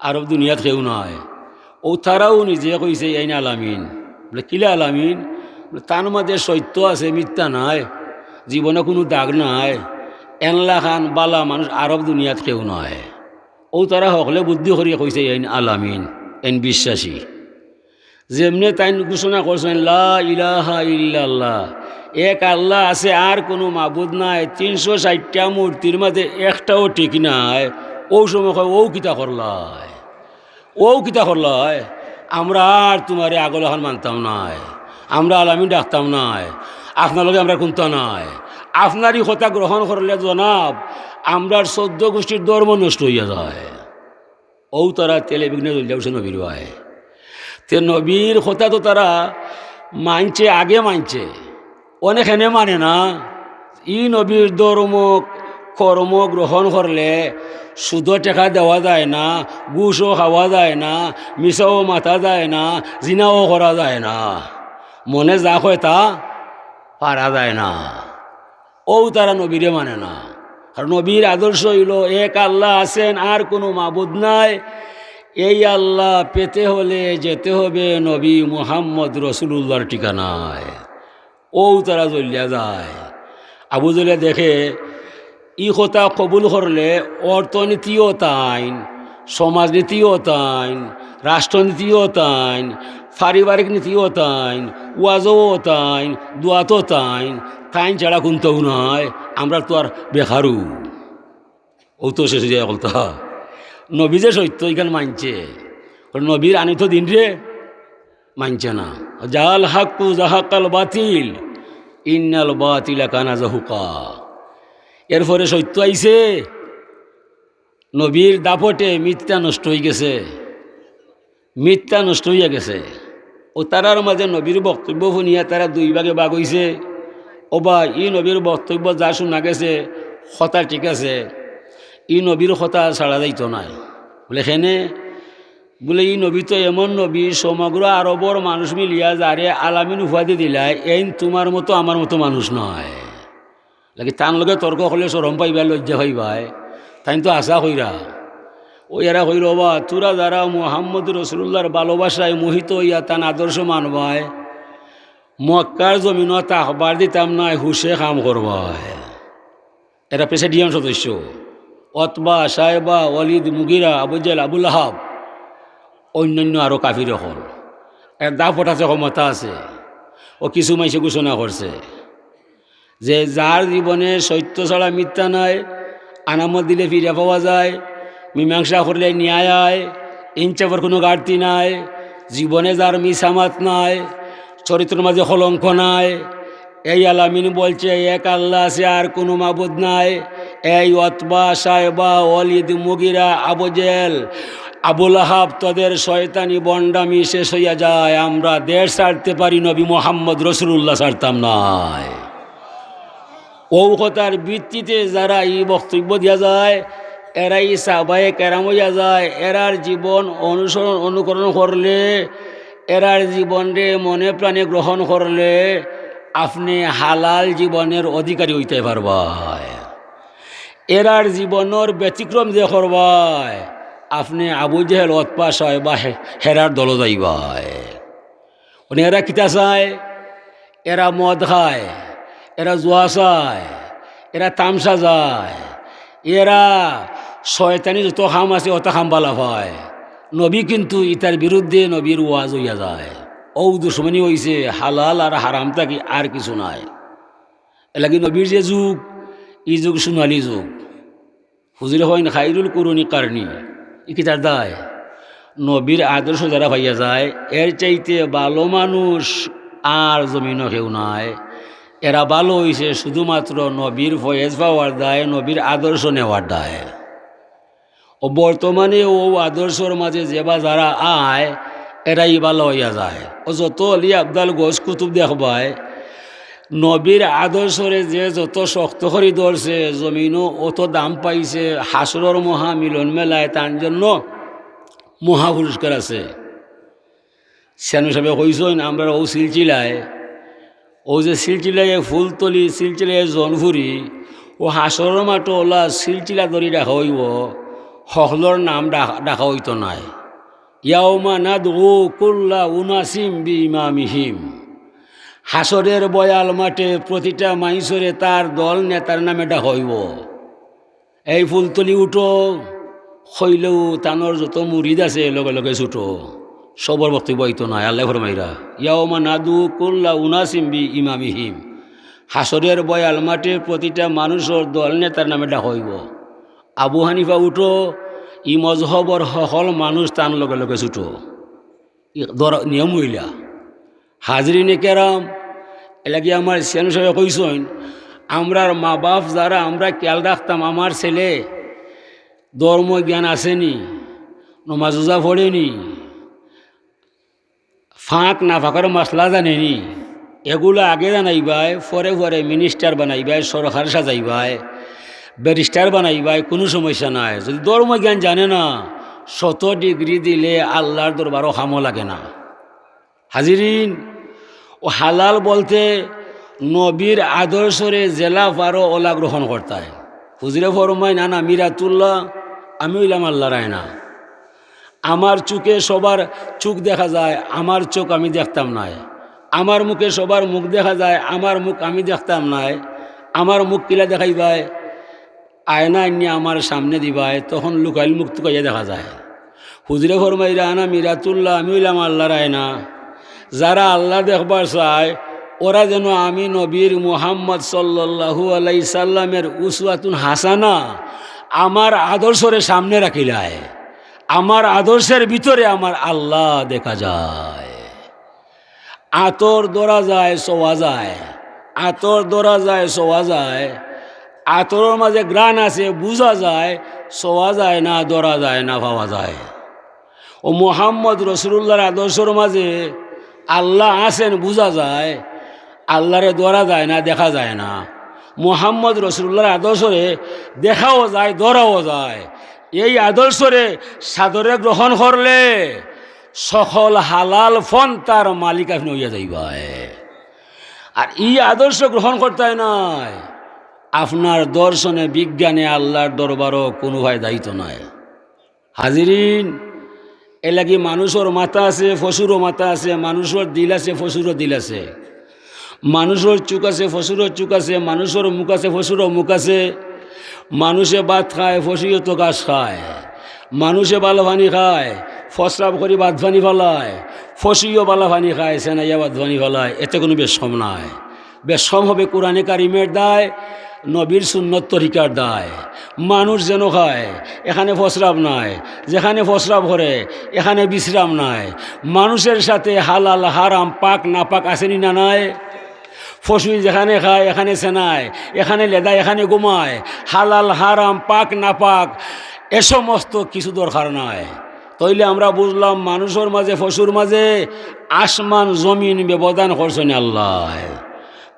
আরব দুনিয়াত কেউ নাই। অউ তারাও নিজে কইছে, "এইন আলামিন।" বলে, "কিলা আলামিন?" বলে, "তান মাঝে সত্য আছে, মিথ্যা নাই, জীবনে কুনু দাগ নাই। এনলাখান বালা মানুষ আরব দুনিয়াত কেউ নাই।" অউ তারা হকলে বুদ্ধি করিয়া কইছে, "এইন আলামিন, এইন বিশ্বাসী।" যেমনে তাইন ঘোষণা করছেন, "লা ইলাহা ইল্লাল্লাহ, এক আল্লাহ আছে, আর কুনু মাবুদ নাই, তিনশো ষাইটটা মূর্তির মাঝে একটাও ঠিক নাই", অউ সময় কয়, "অউ কিতা করলায়? অউ কিতা করলায়? আমরা আর তুমারে আগর লাখান মানতাম নায়, আমরা আলামিন ডাকতাম নায়, আপনার লগে আমরার কুন্তা নাই। আপনার ই কথা গ্রহণ করলে জনাব, আমরার চৌদ্দ গোষ্ঠীর ধর্ম নষ্ট অইয়া যায়।" অউ তারা তেলে বেগুনে জ্বলিয়া উঠছে নবীর বায়। তে নবীর কথা তো তারা মানছে, আগে মানছে, অনে কেনে মানে না। ই নবীর ধর্ম কর্ম গ্রহণ করলে সুদো টেকা দেওয়া যায় না, ঘুষও খাওয়া যায় না, মিছাও মাতা যায় না, জিনাও করা যায় না, মনে যা কয় তা পারা যায় না। অউ তারা নবীরে মানে না। কারণ নবীর আদর্শ অইলো, এক আল্লাহ আছেন, আর কুনু মাবুদ নাই। এই আল্লাহ পেতে হলে যেতে হবে নবী মুহাম্মদ রসুলুল্লাহর ঠিকানায়। অউ তারা জ্বলিয়া যায়। আবু জেহেলে দেখে, ই কথা কবুল করলে অর্থনীতিও তাইন, সমাজনীতিও তাইন, রাষ্ট্রনীতিও তাইন, পারিবারিক নীতিও তাইন, ওয়াজও তাইন, দোয়াতও তাইন, তাইন ছাড়া কুন্তাউ নাই। আমরা তো আর বেকারু, অউ তো শেষ অইযায় অকলতা। নবী যে সত্য, ইখান মানছে। নবীর আনিত দিনরে মানছে না। জাআল হাক্কু ওয়া জাহাকাল বাতিল, ইন্নাল বাতিলা কানা জাহুকা। এরপরে সত্য আইছে, নবীর দাপটে মিথ্যা নষ্ট অইগেছে, মিথ্যা নষ্ট অইয়া গেছে। অউ তারার মাঝে নবীর বক্তব্য হুনিয়া তারা দুই ভাগে ভাগ অইছে। ওবা, ই নবীর বক্তব্য যা হুনা গেছে, কথা ঠিক আছে, ই নবীর কথা ছাড়া যাইতো নায়। বুলে, কেনে? বুলে, ই নবী তো এমন নবী, সমগ্র আরবর মানুষ মিলিয়া যারে আল আমিন উপাধি দিলায়, এইন তুমার মতো আমার মতো মানুষ নায়। লাগি তান লগে তর্ক করলে শরম পাইবায়, লজ্জা পাইবায়। তাইন তো হাছা কইরা। অউ এরা কইরা, ওবা, তোরা যারা মুহাম্মদ রাসূলুল্লাহর ভালোবাসায় মোহিত অইয়া তান আদর্শ মানবায়, মক্কার জমিনো থাকবার দিতাম নায়, হুশে কাম করবায়। এরা প্রেসিডিয়াম সদস্য, অতবা, শায়বা, ওয়ালিদ, মুগিরা, আবু জেহেল, আবু লাহাব, অইন্যান্য আরো কাফির অকল। এর দাপট আছে, ক্ষমতা আছে। অউ কিছু মাইনষে ঘোষণা করছে যে যার জীবনে সত্য ছাড়া মিথ্যা নাই, আনামত দিলে ফিরা পাওয়া যায়, মীমাংসা করলে ন্যায় আয়, ইনসাফর কুনু ঘাটতি নাই, জীবনে যার মিছা মাত নাই, চরিত্রর মাঝে কলঙ্ক নাই, এই আল আমিন বলছে, এক আল্লাহ আছে, আর কুনু মাবুদ নাই। এই অতবা, শায়বা, ওয়ালিদ, মুগিরা, আবু জেহেল, আবু লাহাব, তোদের শয়তানি ভণ্ডামি শেষ অইয়া যায়। আমরা দেশ ছাড়তে পারি, নবী মোহাম্মদ রসুলুল্লাহ ছাড়তাম নায়। অউ কথার ভিত্তিতে যারা ই বক্তব্য দিয়া যায়, এরাই সাহাবায়ে কেরাম অইয়া যায়। এরার জীবন অনুসরণ, অনুকরণ করলে, এরার জীবনরে মনে প্রাণে গ্রহণ করলে, আপনে হালাল জীবনের অধিকারী অইতে পারবায়। এরার জীবনর ব্যতিক্রম যে করবায়, আপনে আবু জেহেল, অতবা, শায়বা, হে-, হেরার দলো যাইবায়। মানে এরা কিতা চায়? এরা মদ খায়, এরা জুয়া চায়, এরা তামশা যায়, এরা শয়তানি যত কাম আছে, অত কাম বালা পায়। নবী কিন্তু ইতার বিরুদ্ধে নবীর ওয়াজ অইয়া যায়। অউ দুশমনি অইছে, হালাল আর হারাম থাকি আর কিছু নাই। এরলাগি নবীর যে যুগ, ই যুগ সোনালী যুগ। হুজুরে কইন, "খাইরুল কুরুনি কারনি।" ই কিতার দায়? নবীর আদর্শ যারা পাইয়া যায়, এর চাইতে ভালো মানুষ আর জমিনো কেউ নাই। এরা ভালো অইছে শুধুমাত্র নবীর ফয়েজ পাওয়ার দায়, নবীর আদর্শ নেওয়ার দায়। অউ বর্তমানে অউ আদর্শর মাঝে যেবা যারা আয়, এরাই ভালা অইয়া যায়। অউ যত অলি আবদাল গউস কুতুব দেখবায়, নবীর আদর্শরে যে যত শক্ত করি ধরছে, জমিনো অত দাম পাইছে, হাশরর মহা মিলন মেলায় তান জন্য মহা পুরস্কার আছে। সিয়ানু সাবে কইছইন, আমরার অউ সিলসিলায়, অউ যে সিলসিলায় ফুলতলি, সিলসিলায় জনপুরি, অউ হাশরর মাঠো অলা সিলসিলা ধরি ডাকা অইবো, হকলর নাম ডাক-, ডাকা অইতো নায়। ইয়াউমা নাদউ কুল্লা উনাসিম বিইমামিহিম। হাশরের বয়াল মাঠে প্রতিটা মাইনষরে তার দল নেতার নামে ডাকা অইবো। এই ফুলতলি উঠো, কইলেউ তানর যত মুরিদ আছে লগে লগে ছুটো। সবর বক্তব্য অইতো নায়, আল্লায় ফরমাইরা, "ইয়াউমা নাদউ কুল্লা উনাসিম বিইমামিহিম।" হাশরের বয়াল মাঠে প্রতিটা মানুষর দল নেতার নামে ডাকা অইবো। আবু হানিফা উঠো, ই মজহবর হকল মানুষ তান লগে লগে ছুটো। ই ধর-, নিয়ম অইলা। হাজিরিনে কেরাম, এরলাগি আমার সিয়ানু সাবে কইছইন, আমরার মা বাপ যারা আমরা খেয়াল রাখতাম, আমার ছেলে ধর্ম জ্ঞান আছেনি, নমাজ রোজা পড়েনি, ফাঁক নাফাকর মাসলা জানেনি, এগুলা আগে জানাইবায়, পরে পরে মিনিস্টার বানাইবায়, সরকার সাজাইবায়, ব্যারিস্টার বানাইবায়, কুনু সমস্যা নাই। যদি ধর্ম জ্ঞান জানে না, শত ডিগ্রি দিলে আল্লার দরবারো কামো লাগে না। হাজিরিন, অউ হালাল বলতে নবীর আদর্শরে যেলা পারো অলা গ্রহণ করতায়। হুজুরে ফরমাইন, "আনা মিরাতুল্লাহ, আমি অইলাম আল্লার আয়না। আমার চোখে সবার চোখ দেখা যায়, আমার চোখ আমি দেখতাম নায়। আমার মুখে সবার মুখ দেখা যায়, আমার মুখ আমি দেখতাম নায়। আমার মুখ কিলা দেখাইবায়?" আয়না আনিয়া আমার সামনে দিবায়, তখন লুকাইল মুখ তুকাইয়া দেখা যায়। হুজুরে ফরমাইরা, "আনা মিরাতুল্লাহ, আমি অইলাম আল্লাহর আয়না।" যারা আল্লাহ দেখবার চায়, ওরা যেন আমি নবীর মুহাম্মদ সাল্লাল্লাহু আলাইহি সাল্লামের উসওয়াতুন হাসানা, আমার আদর্শরে সামনে রাখিলায়। আমার আদর্শের ভিতরে আমার আল্লাহ দেখা যায়। আতর ধরা যায়, ছোঁয়া যায়, আতর ধরা যায়, ছোঁয়া যায়, আতরর মাঝে ঘ্রাণ আছে, বুঝা যায়, ছোঁয়া যায় না, ধরা যায় না, পাওয়া যায়। ও মুহাম্মদ রসুলুল্লাহর আদর্শর মাঝে আল্লাহ আছেন, বুঝা যায়, আল্লাহরে ধরা যায় না, দেখা যায় না। মুহাম্মদ রসুলুল্লাহর আদর্শরে দেখাও যায়, ধরাও যায়। এই আদর্শরে সাদরে গ্রহণ করলে সকল হালাল পন্থার মালিক আপনে অইয়া যাইবায়। আর ই আদর্শ গ্রহণ করতায় নায়, আপনার দর্শনে বিজ্ঞানে আল্লাহর দরবারও কুনু ফায়দা অইতো নায়। হাজিরিন, এরলাগি মানুষর মাথা আছে, পশুরও মাথা আছে, মানুষর দিল আছে, পশুরও দিল আছে। মানুষর চউখ আছে, পশুরও চউখ আছে, মানুষর মুখ আছে, পশুরও মুখ আছে। মানুষে ভাত খায়, পশুও তো ঘাস খায়। মানুষে ভালা পানি খায়, প্রস্রাব করি ভাত পানি ফালায়, পশুও ভালা পানি খায়, সেনাইয়া ভাত পানি ফালায়, এতে কুনু বেশকম নায়। বেশকম হবে কোরআনে কারিমের দায়, নবীর সুন্নত তরিকার দায়। মানুষ যেন খায়, এখানে প্রস্রাব নাই, যেখানে প্রস্রাব করে, এখানে বিশ্রাম নাই। মানুষের সাথে হালাল, হারাম, পাক, নাপাক আছে নি না নাই? পশুই যেখানে খায়, এখানে সেনায়, এখানে লেদায়, এখানে ঘুমায়। হালাল, হারাম, পাক, নাপাক, এ সমস্ত কিছু দরকার নাই। তাইলে আমরা বুঝলাম, মানুষর মাঝে, পশুর মাঝে আসমান জমিন ব্যবধান করছইন আল্লায়।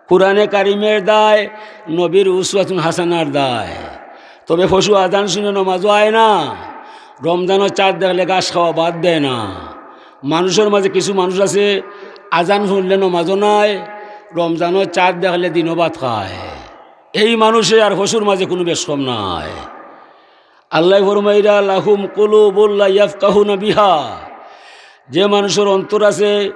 কোরআনে কারিমের দায়, নবীর উসওয়াতুন হাসানার দায়। তবে পশু আজান শুনে নমাজও আয় না, রমজানর চাঁদ দেখলে ঘাস খাওয়া বাদ দেয় না। মানুষর মাঝে কিছু মানুষ আছে, আজান শুনলে নমাজও নাই, রমজানর চাঁদ দেখলে দিনও ভাত খায়। এই মানুষে আর পশুর মাঝে কুনু বেশকম নাই। আল্লায় ফরমাইরা, "লাহুম কুলুবুল লা ইয়াফকাহুনা বিহা।" যে মানুষর অন্তর আছে,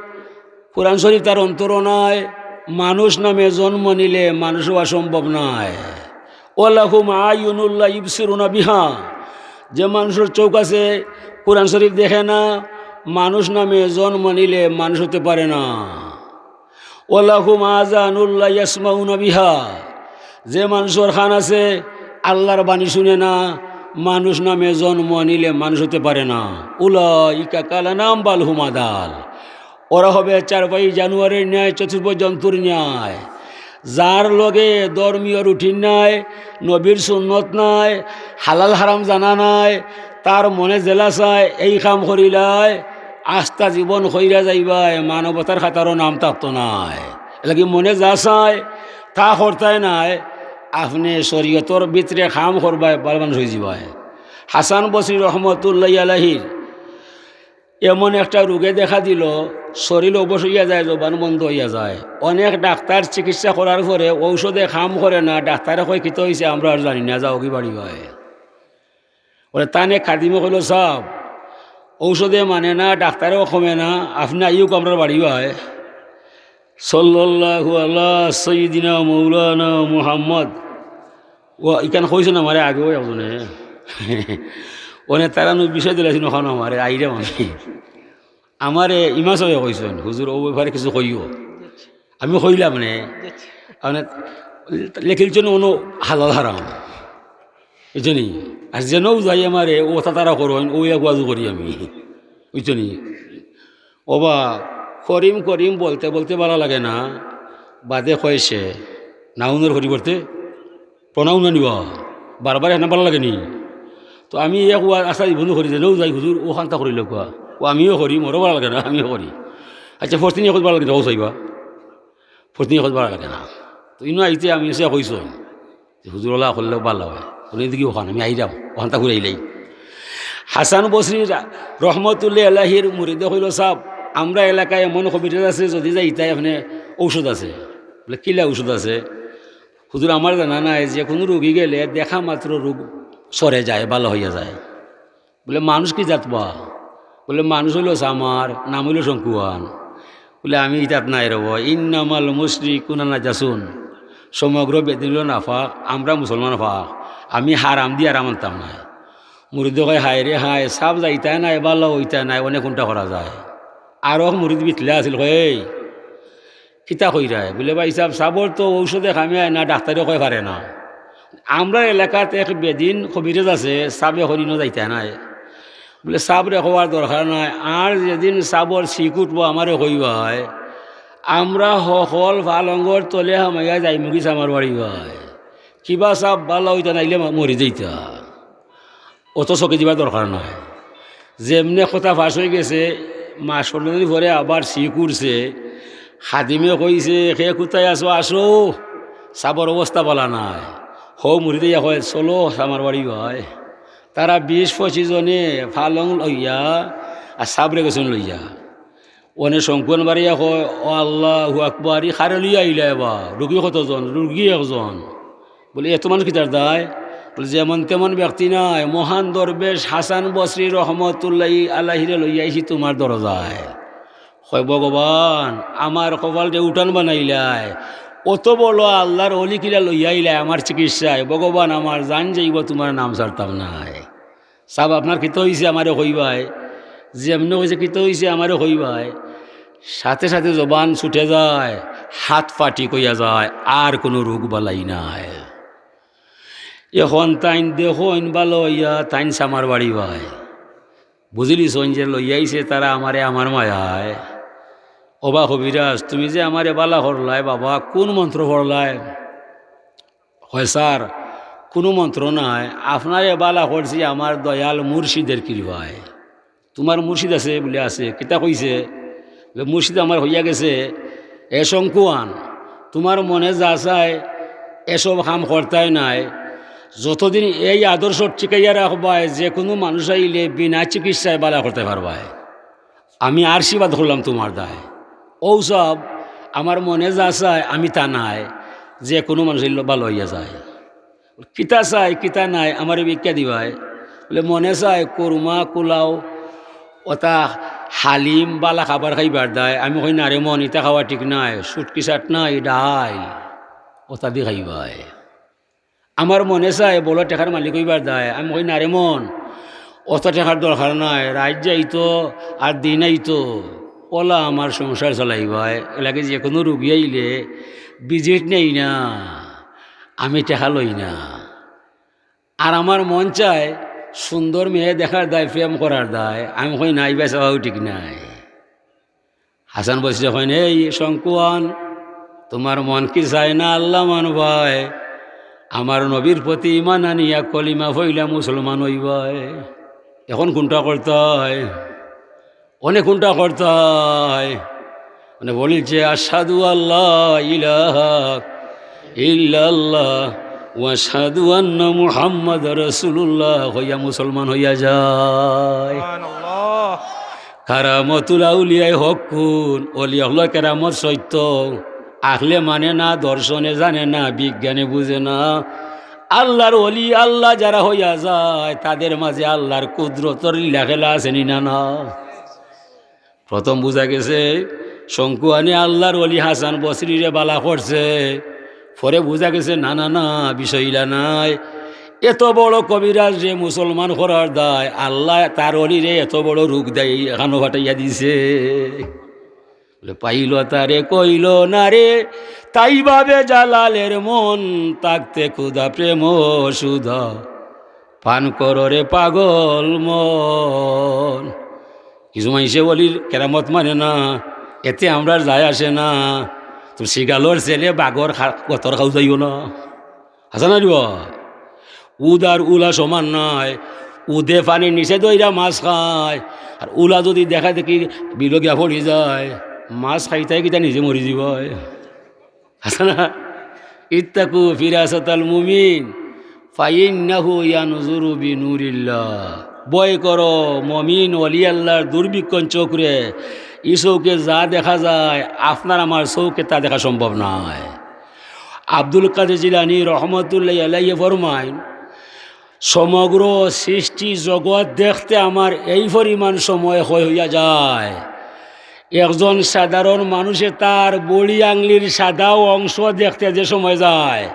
কোরআন শরীফ তার অন্তরও নাই, মানুষ নামে জন্ম নিলে মানুষ অওয়া সম্ভব নায়। "ওয়া লাহুম আয়ুনুল লা ইউবসিরুনা বিহা।" যে মানুষর চউখ আছে, কোরআন শরীফ দেখে না, মানুষ নামে জন্ম নিলে মানুষ অইতে পারে না। "ওয়া লাহুম আযানুল লা ইয়াসমাউনা বিহা।" যে মানুষর কান আছে, আল্লাহর বাণী শুনে না, মানুষ নামে জন্ম নিলে মানুষ অইতে পারে না। "উলাইকা কাল আনআম বাল হুম আদাল।" ওরা হবে চারপাই জানোয়ারের ন্যায়, চতুষ্পদ জন্তুর ন্যায়। যার লগে ধর্মীয় রুটিন নাই, নবীর সুন্নত নাই, হালাল হারাম জানা নাই, তার মনে যেলা চায় এই কাম করিলায়, আস্তা জীবন কইরা যাইবায়, মানবতার খাতারও নাম থাকতো নায়। এরলাগি মনে যা চায় তা করতায় নায়, আপনে শরীয়তর ভিতরে কাম করবায়, ভালা মানুষ অইযিবায়। হাসান বসরি রহমতুল্লাহি আলাইহির এমন একটা রোগে দেখা দিল, শরীর অবশ অইয়া যায়, জবান বন্ধ অইয়া যায়। অনেক ডাক্তার চিকিৎসা করার পরে ঔষধে কাম করে না, ডাক্তারে কয়, "কিতা অইছে, আমরা আর জানি না, যাওগি বাড়ি বায়।" বলে, তান এক খাদিমে কইল, "সাব, ঔষধে মানে না, ডাক্তারেও কমে না, আপনে আইউক আমরার বাড়ি বায়।" সাল্লাল্লাহু আলা সাইয়্যিদিনা মাওলানা মুহাম্মদ। ও ইখান কইছইন আমারে আগেও একজনে। অনে তারা নু বিষয় দিলাইছইন অখান আমারে, আইরাম আমি। আমারে ইমাম সাবে কইছইন, "হুজুর, অউ ব্যাপারে কিছু কইও।" আমি কইলাম নে, মানে, লেখিলছইন অনো হালাল হারাম। বুঝছো নি? আর যেনউ যাই আমারে, অউ তারা করইন, অউ এক ওয়াজও করি আমি। বুঝছো নি? ওবা, করিম করিম বলতে বলতে ভালা লাগে না, বাদে কয় সে, নাউনর পরিবর্তে প্রনাউন আনিবা, বারবার এখানে ভালা লাগে নি? তো আমি এক ওয়াজ আশা বন্ধু করি, যেনউ যাই, "হুজুর, অখানতা করিলে কুয়া।" ও আমিও করি, মোরও ভালা লাগে না, আমিও করি। আচ্ছা, ফরতিনি এখন ভালা লাগে না, ও চাইবা। ফরতিনি এখন ভালা লাগে না। তো ইনো আইতে আমি এসে কইছইন যে, "হুজুর, অলা করলে ভালা অয়।" বলে, "দেখি অখান, আমি আইরাম, অখানতা ঘুরাইলাই।" হাসান বসরি রা-, রহমতুল্লাহ আলাইহির মুরিদে কইল, "সাব, আমরা এলাকায় এমন কবিরাজ আছে, যদি যাইতায় আপনে ঔষধ আছে।" বলে, "কিলা ঔষধ আছে?" "হুজুর, আমার জানা নাই, যে কুনু রুগী গেলে দেখা মাত্র রোগ সরে যায়, ভালা অইয়া যায়।" বলে, "মানুষ কি জাত বা?" বলে, "মানুষ অইল চামার, নাম অইল শঙ্কুয়ান।" বলে, "আমি ইতাত নাই রব, ইন্নামাল মুশরিকুনা নাজাসুন, সমগ্র বেদিন অইল নাপাক, আমরা মুসলমান পাক, আমি হারাম দি আরাম আনতাম নায়। মুরিদে কয়, "হায় রে হায়, সাব যাইতা নায়, ভালা অইতা নায়, অনে কুনটা করা যায়?" আরক মুরিদ বিতলা আছিল, কয়, "এই, কিতা কইরায়?" বুলে, "ভাইসাব, সাবর তো ঔষধে কামে আয় না, ডাক্তারে কয় পারে না। আমরার এলাকাত এক বেদিন কবিরাজ আছে, সাবে কইন ইনো যাইতা নায়।" বুলে, "সাবরে কওয়ার দরকার নাই, আর যেদিন সাবর ছিক উঠবো আমারে কইবায়, আমরা হকল পালঙ্গর তলে হামাইয়া যাইমুগি সামার বাড়ি বায়। কিবা সাব ভালা অইতা নাইলে মা-, মরি যাইতা।" অত চকি দিবার দরকার নাই। যেমনে কথা ফাঁস অইগেছে, মাস পনেরো দিন পরে আবার ছিক উঠছে। খাদিমে কইছে, "কে কুথায় আছো, আসো, সাবর অবস্থা ভালা নায়।" হউ মুরিদে ইয়া কয়, "চলো, সামার বাড়ি বায়।" তারা বিশ পঁচিশ জনে পালং লইয়া আর সাবরে গেছইন লইয়া। অনে শঙ্কুয়ান বাড়িয়া কয়, "ও আল্লাহু আকবার, ই কারে লইয়া আইলা এবার? রুগী কতজন? রুগী একজন।" বুলে, "এত মানুষ কিতার দায়?" বুলে, "যেমন তেমন ব্যক্তি নায়, মহান দরবেশ হাসান বসরি রহমতুল্লাহি আলাইহিরে লইয়া আইছি তুমার দরজায়।" কয়, "ভগবান, আমার কপালরে উঠান বানাইলায়, অত বড় আল্লার অলি কিলা লইয়া আইলায় আমার চিকিৎসায়, ভগবান, আমার জান যাইবো, তুমার নাম ছাড়তাম নায়।" "সাব, আপনার কিতা অইছে আমারে কইবায়, যেমনে কইছে কিতা অইছে আমারে কইবায়।" সাথে সাথে জবান ছুটে যায়, হাত ফাটিক অইয়া যায়, আর কুনু রোগ বালাই নাই। এখন তাইন দেখইন ভালা অইয়া, তাইন সামার বাড়ি বায়। বুঝিলিছইন যে লইয়া আইছে তারা আমারে আমার মায়ায়। "ওবা কবিরাজ, তুমি যে আমারে ভালা করলায় বাবা, কুন মন্ত্র পড়লায়?" কয়, "স্যার, কুনু মন্ত্র নায়, আপনারে ভালা করছি আমার দয়াল মুর্শিদের কৃপায়।" "তুমার মুর্শিদ আছে?" বুলে, "আছে।" "কিতা কইছে?" বুলে, "মুর্শিদ আমার কইয়া গেছে, এ শঙ্কুয়ান, তুমার মনে যা চায়, এসব কাম করতায় নায়। যতদিন এই আদর্শ টিকাইয়া রাখবায়, যে কুনু মানুষ আইলে বিনা চিকিৎসায় ভালা করতে পারবায়। আমি আশীর্বাদ করলাম তুমার দায়। ও সাব, আমার মনে যা চায়, আমি তা নায়, যে কুনু মানুষ আইলে ভালা অইয়া যায়।" "কিতা চায়, কিতা নায়, আমারে ভিক্ষা দিবায়?" বুলে, "মনে চায় কুরমা, কুলাও, অতা হালিম, ভালা খাবার খাইবার দায়।" আমি কই, "না রে মন, ইতা খাওয়া ঠিক নায়, শুটকি চাটনা, ডাইল, অতা দি খাইবায়।" "আমার মনে চায় বড় টেকার মালিক অইবার দায়।" আমি কই, "না রে মন, অত টেকার দরকার নাই, রাইত যাইতো আর দিন আইতো, অলা আমার সংসার চালাইবায়। এর লাগি যে কুনু রুগী আইলে ভিজিট নেই না, আমি টেকা লই না। আর আমার মন চায় সুন্দর মেয়ে দেখার দায়, প্রেম করার দায়।" আমি কই, "না, ইবা চাওয়াও ঠিক নাই।" হাসান বসরি কইন, "এই শঙ্কুয়ান, তুমার মন কি চায় না আল্লা মানবায়? আমার নবীর প্রতি ঈমান আনিয়া কলিমা পড়িলা মুসলমান অইবায়। এখন কুনটা করতায়? অনে কুনটা করতায়?" মানে বলিছে, "আশহাদু আল্লা ইলাহা ইল্লাল্লাহ ওয়া আশহাদু আন্না মুহাম্মাদার রাসূলুল্লাহ" কইয়া মুসলমান অইয়া যায়। সুবহানাল্লাহ। কারামতুল আউলিয়ায়ে হাক্কুন, অলি অকলর কেরামত সত্য। আখলে মানে না, দর্শনে জানে না, বিজ্ঞানে বুঝে না। আল্লার অলি আল্লা যারা অইয়া যায়, তাদের মাঝে আল্লার কুদরতর লীলা খেলা আছে নি না, না? প্রথম বুঝা গেছে, শঙ্কুয়ানে আল্লার অলি হাসান বসরিরে ভালা করছে। পরে বুঝা গেছে, না, না, না, বিষয় ইলা নায়। এত বড় কবিরাজরে মুসলমান করার দায়, আল্লায় তার অলিরে এত বড় রোগ দেয়, এখানো পাঠাইয়া দিছে। বুলে, "পাইল তারে কইল না রে, তাই ভাবে জালালের মন, থাকতে ক্ষুধা প্রেম সুধা, পান কর রে পাগল মন।" কিছু মানষে অলির কেরামত মানে না, এতে আমরার যায় আসে না। তো শিগালর ছেলে বাঘর খা-, গতর খাউ যাইও না। হাছা না রে বা? উদ আর উলা সমান নায়। উদে পানির নিচে দইরা মাছ খায়, আর উলা যদি দেখা দেখি বিলো গিয়া পড়ি যায়, মাছ খাইতায় কিতা নিজে মরি যিবায়। হাছা না? ইত্তাকু ফিরাসাতাল মুমিন, ফাইন্নাহু ইয়ানজুরু বিনুরিল্লাহ। ভয় করো মমিন ওলি আল্লার দুর্বীক্ষণ চোখরে। ই চউখে যা দেখা যায়, আপনার আমার চউখে তা দেখা সম্ভব নায়। আব্দুল কাদের জিলানী রহমতুল্লাহি আলাইহি ফরমাইন, "সমগ্র সৃষ্টি জগৎ দেখতে আমার এই পরিমাণ সময় ক্ষয় হইয়া যায়, একজন সাধারণ মানুষে তার বড়ি আঙুলির সাদা অংশ দেখতে যে সময় যায়,